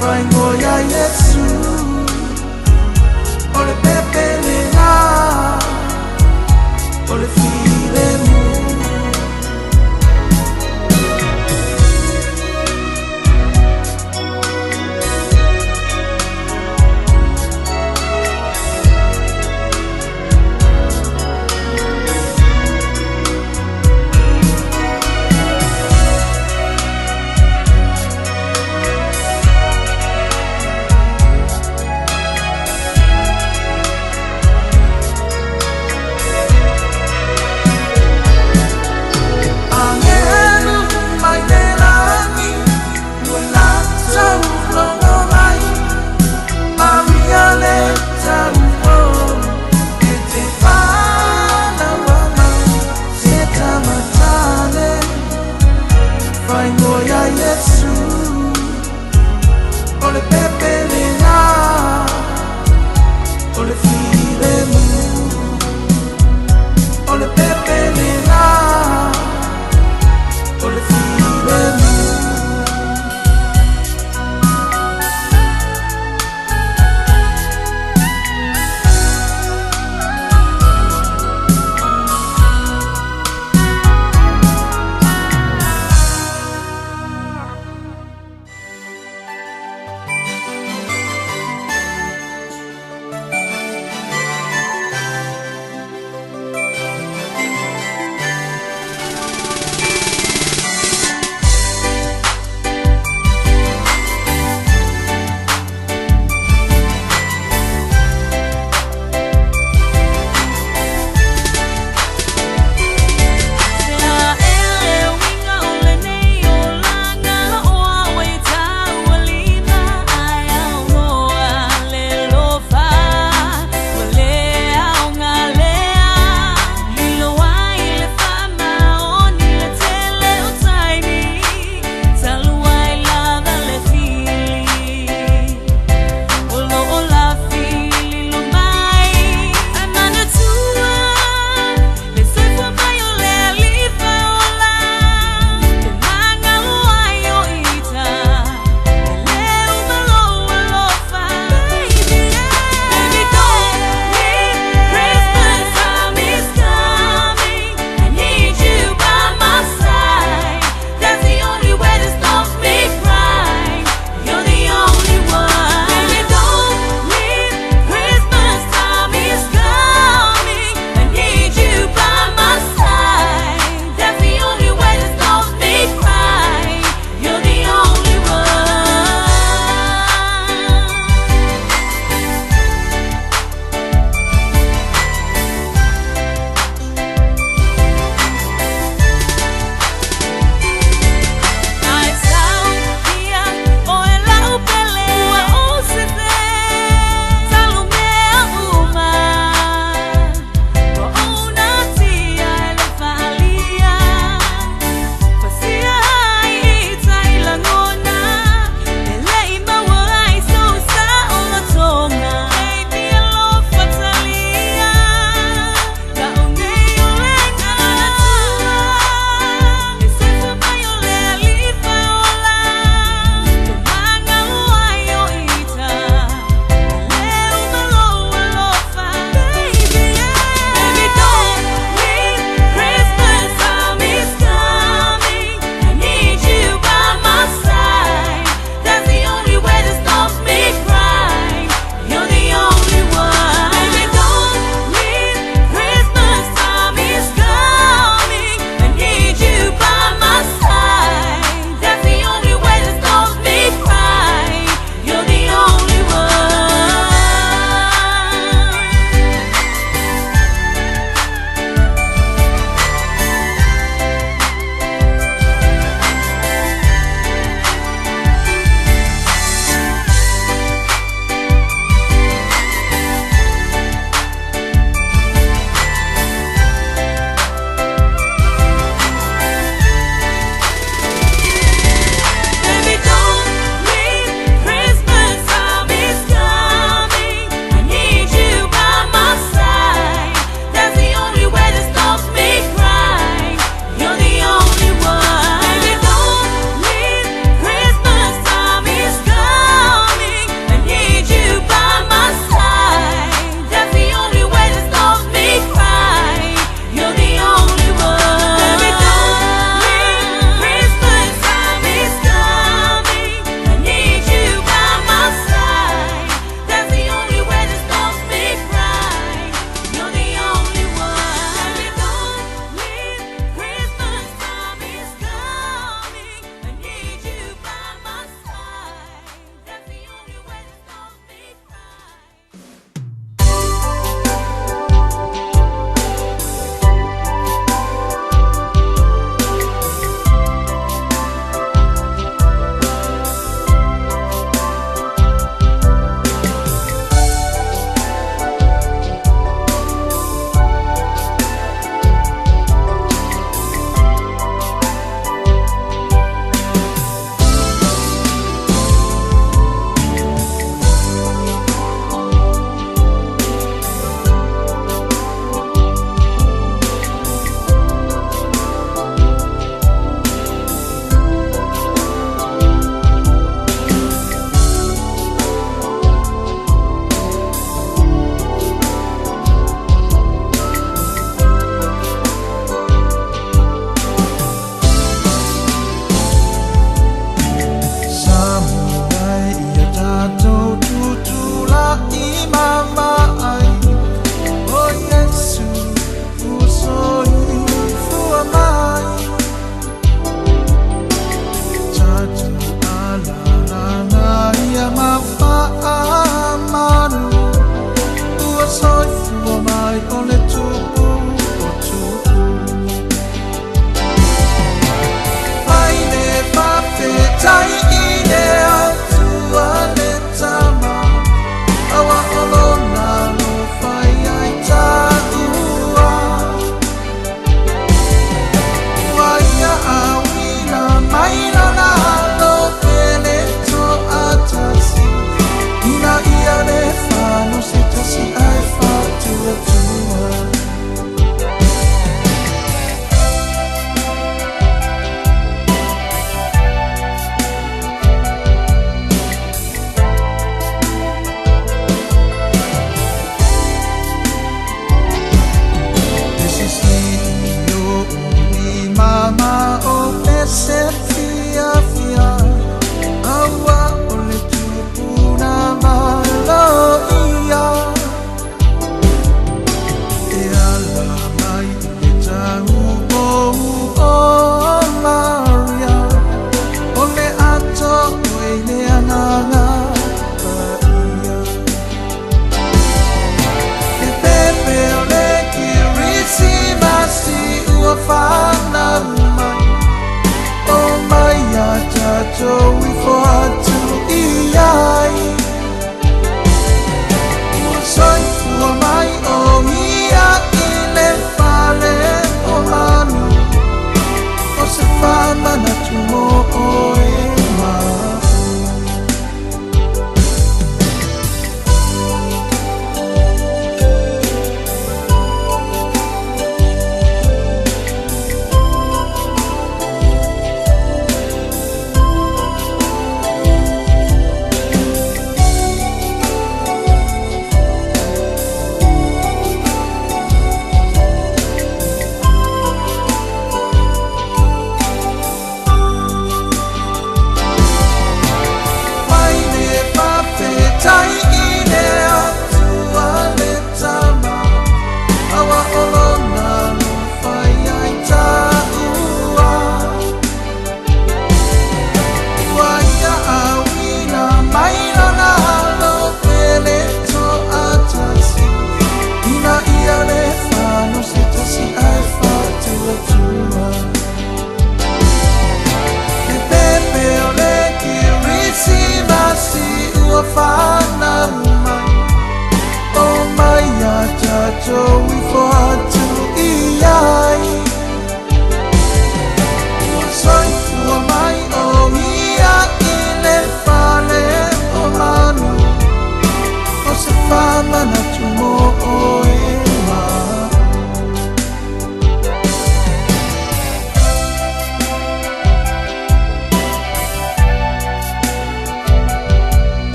[SPEAKER 1] faingoa ia Iesu o le pepe lena o le filemu.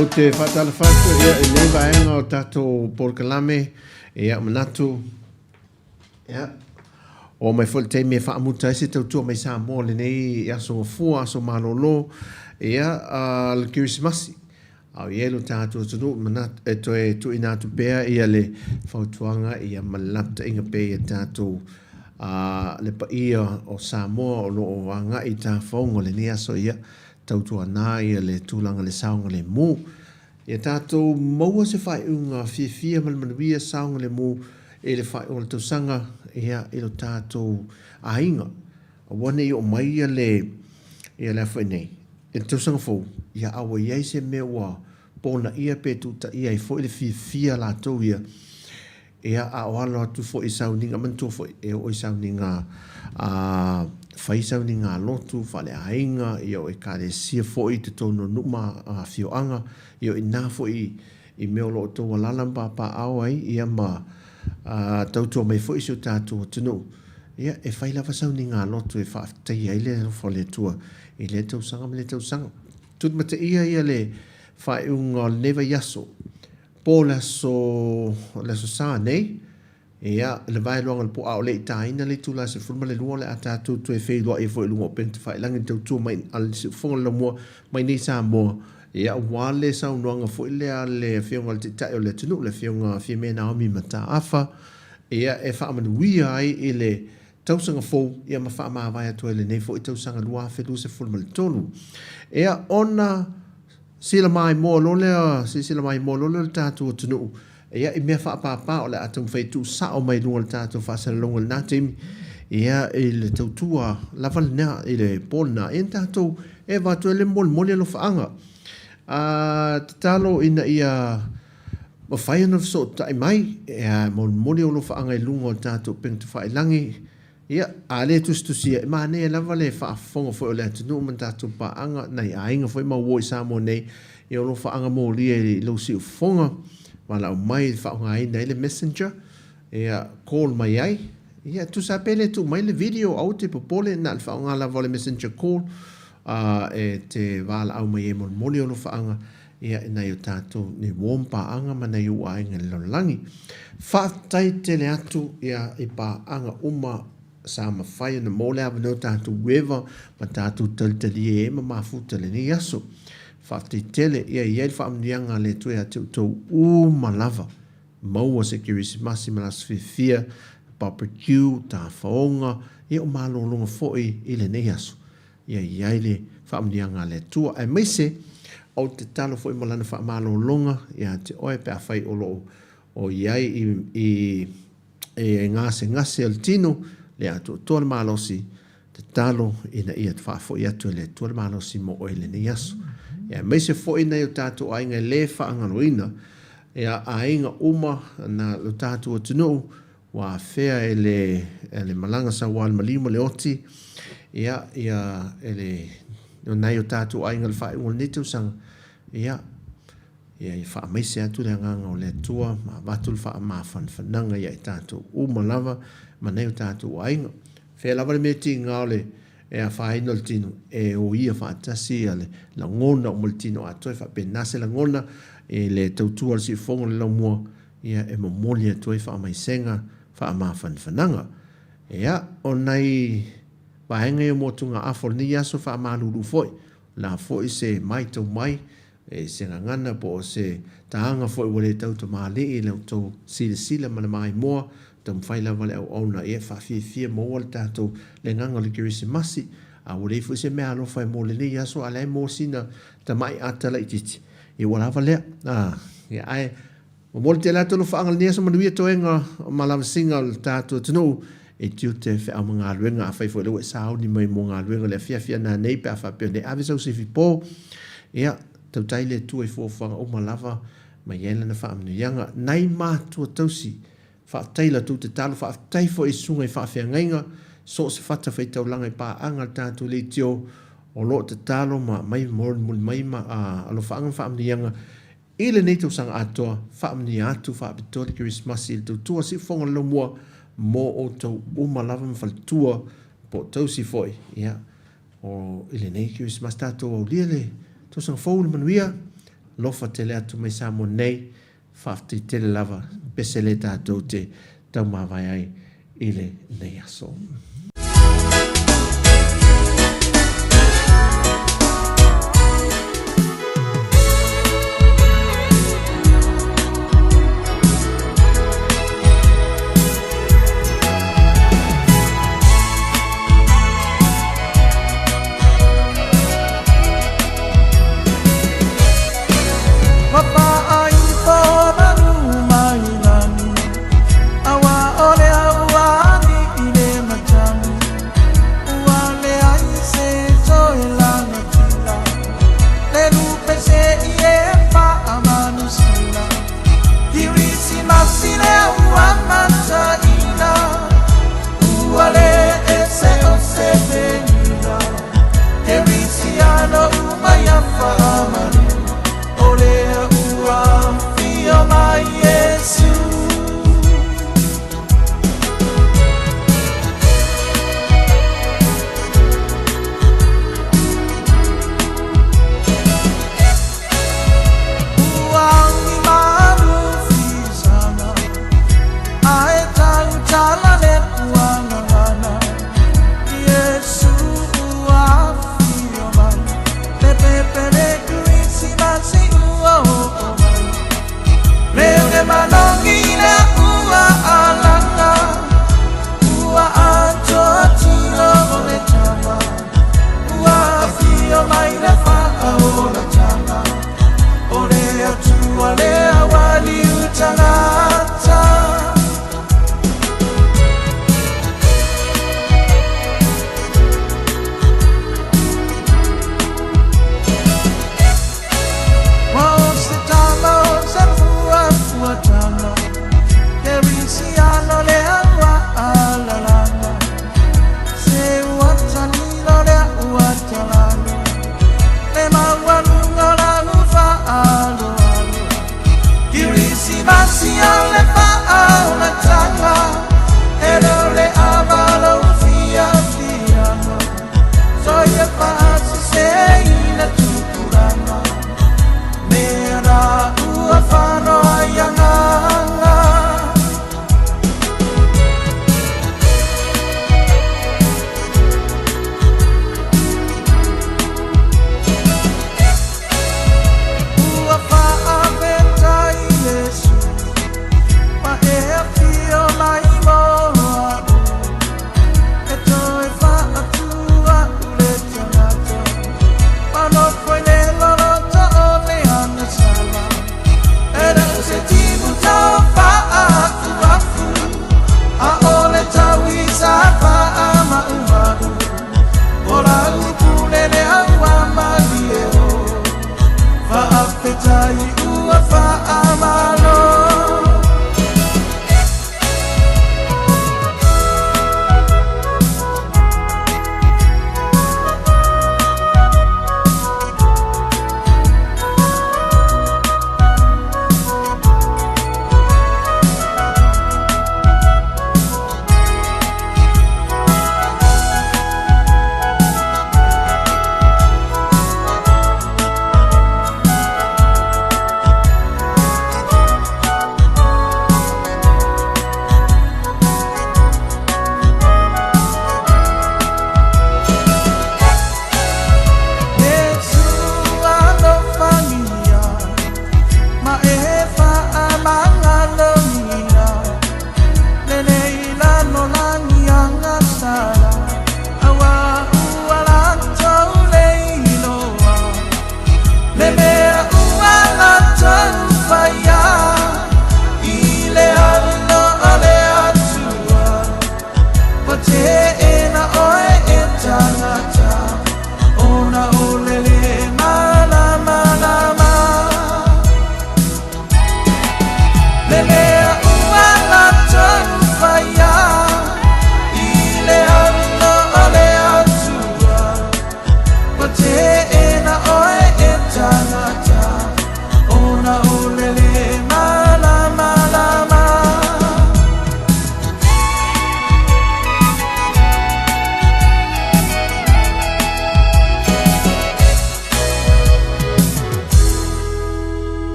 [SPEAKER 2] Ou te faatalofa atu ia i lenei vaega o tatou polokalame, ia manatu, ia, oo mai foi le taimi e faamuta ai se tautua mai Samoa i lenei aso gafua, aso malolo, ia, le Kerisimasi. A o i ai lo tatou atunuu, manatu e toe tuuina atu pea ia le fautuaga ia ma le lapataiga pea ia tatou le paia o Samoa o lo o agai i tafaoga o lenei aso ia tautuana ia le tulaga i le saogalemu. Ia tatou maua se faaiuga fiafia ma le manuia saogalemu i le faaiuga o le tausaga ia i lo tatou aiga. Aua ne i oo mai ia le ia le a foi nei i le tausaga fou ia a ua i ai se mea ua ponaia pe tuutaia ai foi le fiafia latou ia ia a o alo atu foi i sauniga manatua foi e oo i sauniga a fai sauniga a lotu faaleaiga ia o ekalesia foi i totonu o nuu ma afioaga ia o i ina foi i mea o lo o outou alaala ma papaaao ai ia ma tautua mai foi si o tatou atunuu. Ia, e fai lava sauniga loto e faafetaia ai le alofa o le Atua i lea tausaga ma lea tausaga. Tulimateia ia le faaiuga o lenei vaiaso, po o le aso, le aso Sa nei, ia, le vaeluaga o le po a o le i taina le itula e 12 o le a tatou toe feiloai ai foi i luga o upega tafailagi i le tautua mai a le Siufofoga o le Laumua mai nei Samoa, ia, aua le saunoaga foi lea a le Afioga i le Taitai o le atunuu, le Afioga Fiame Naomi Mataafa, ia, e faamanuia ai i le tausaga fou, ia, ma faamavae atu ai i lenei foi tausaga 2023. Ia, ona sila maimoa loa lea, silasila maimoa loa lea o le tatou atunuu, ia, i mea faapapa o le a taumafai e tuusao mai i luga o le tatou faasalalauga i lena taimi, ia, i le tautua lava lena i le po lena, ia na tatou e avatu ai le molimoli alofaaga. A tatalo ina ia mafai ona fesootai mai, e molimoli ou alofaaga i luga o le tatou upega tafailagi, ia, a le tusitusia, e manaia lava le faafofoga foi o le atunuu ma tatou paaga, nai aiga foi ma uo i Samoa nei, ia o alofaaga molia i lou siufofoga, valaau mai e faaaogaina ai le messenger, ia, call mai ai, ia, tusa lava pe le tuu mai le video, aua te popole, na o le faaaoga lava o le messenger call, a e te valaau mai ai e molimoli ou alofaaga, ia, i nai o tatou nei uo ma paaga ma nai ou aiga i le lalolagi. Faafetai tele atu ia i paaga uma sa mafai ona maua le avanoa o tatou eva ma tatou talitalie ai ma mafuta i lenei aso. Faafetai tele ia i ai le faamanuiaga a le Atua ia te outou uma lava. Maua se Kerisimasi ma le aso fiafia, barbecue, tafaoga, ia o malologa foi i lenei aso. Ia i ai le faamanuiaga a le Atua, aemaise ou te tatalo foi mo Lana faamalologa ia te oe pe afai o lo o i ai i, i, i gasegase o le tino, le atoatoa le malosi, tatalo ina ia faafoi atu e le Atua le malosi mo oe i lenei aso. Ia aemaise foi nai o tatou aiga e le faagaloina, ia aiga uma na lo tatou atunuu, Ua afea e le e le malaga saua le maliu ma le oti, ia, ia, e le, o nai o tatou aiga i le faaiuga o lenei tausaga, ia, ia, ia faamaise atu le agaga o le Atua ma avatu le faamafanafanaga ia i tatou uma lava ma nai o tatou aiga. Fea lava le mea tiga o le e afaina o le tino, e oia faatasi ia le lagona uma le tino atoa, e faapena se lagona i le tautua a le siufofoga o le laumua, ia e momoli atu ai faamaisega, faamafanafanaga. Ia, o nai vaega ia o motugaafa o lenei aso faamalulu foi, o le a foi se matau mai, e se gagana po o se taga foi ua le tautamalii i la outou silasila ma le maimoa, taumafai lava le auauna ia e faafiafia maua le tatou le agaga o le Kerisimasi, a ua leai foi se meaalofa e mo lenei aso, a o la e maua sina tamai ata laitiiti, ia ua lava lea. Ia, ae Momoli tele atu alofaaga lenei aso manuia toega ma lavasiga o le tatou atunuu e tiute feau ma galuega. Afai foi o lea ua e sauni mai mo galuega i le afiafi a nanei pe a faapea nei ave sau sifi po, ia, tautai le Atua i fuafuaga uma lava ma i ai Lana faamanuiaga. Nai matua tausi, faafetai i la outou tatalo, faafetai foi i susuga i faafeagaiga, so o se fata faitaulaga i paaga a le tatou leitio o lo o tatalo ma aumai molimoli mai ma alofaaga ma faamanuiaga I lenei tausaga atoa, faamanuia atu faapitoa le Kerisimasi i le tautua siufofoga o le laumua mo outou uma lava ma faletua po o tausi foi. Ia, o, i lenei Kerisimasi tatou aulia le tausaga fou i le manuia. Alofa tele atu mai Samoa nei. Faafetai tele lava, pese lē tatou te taumavae ai i lenei aso.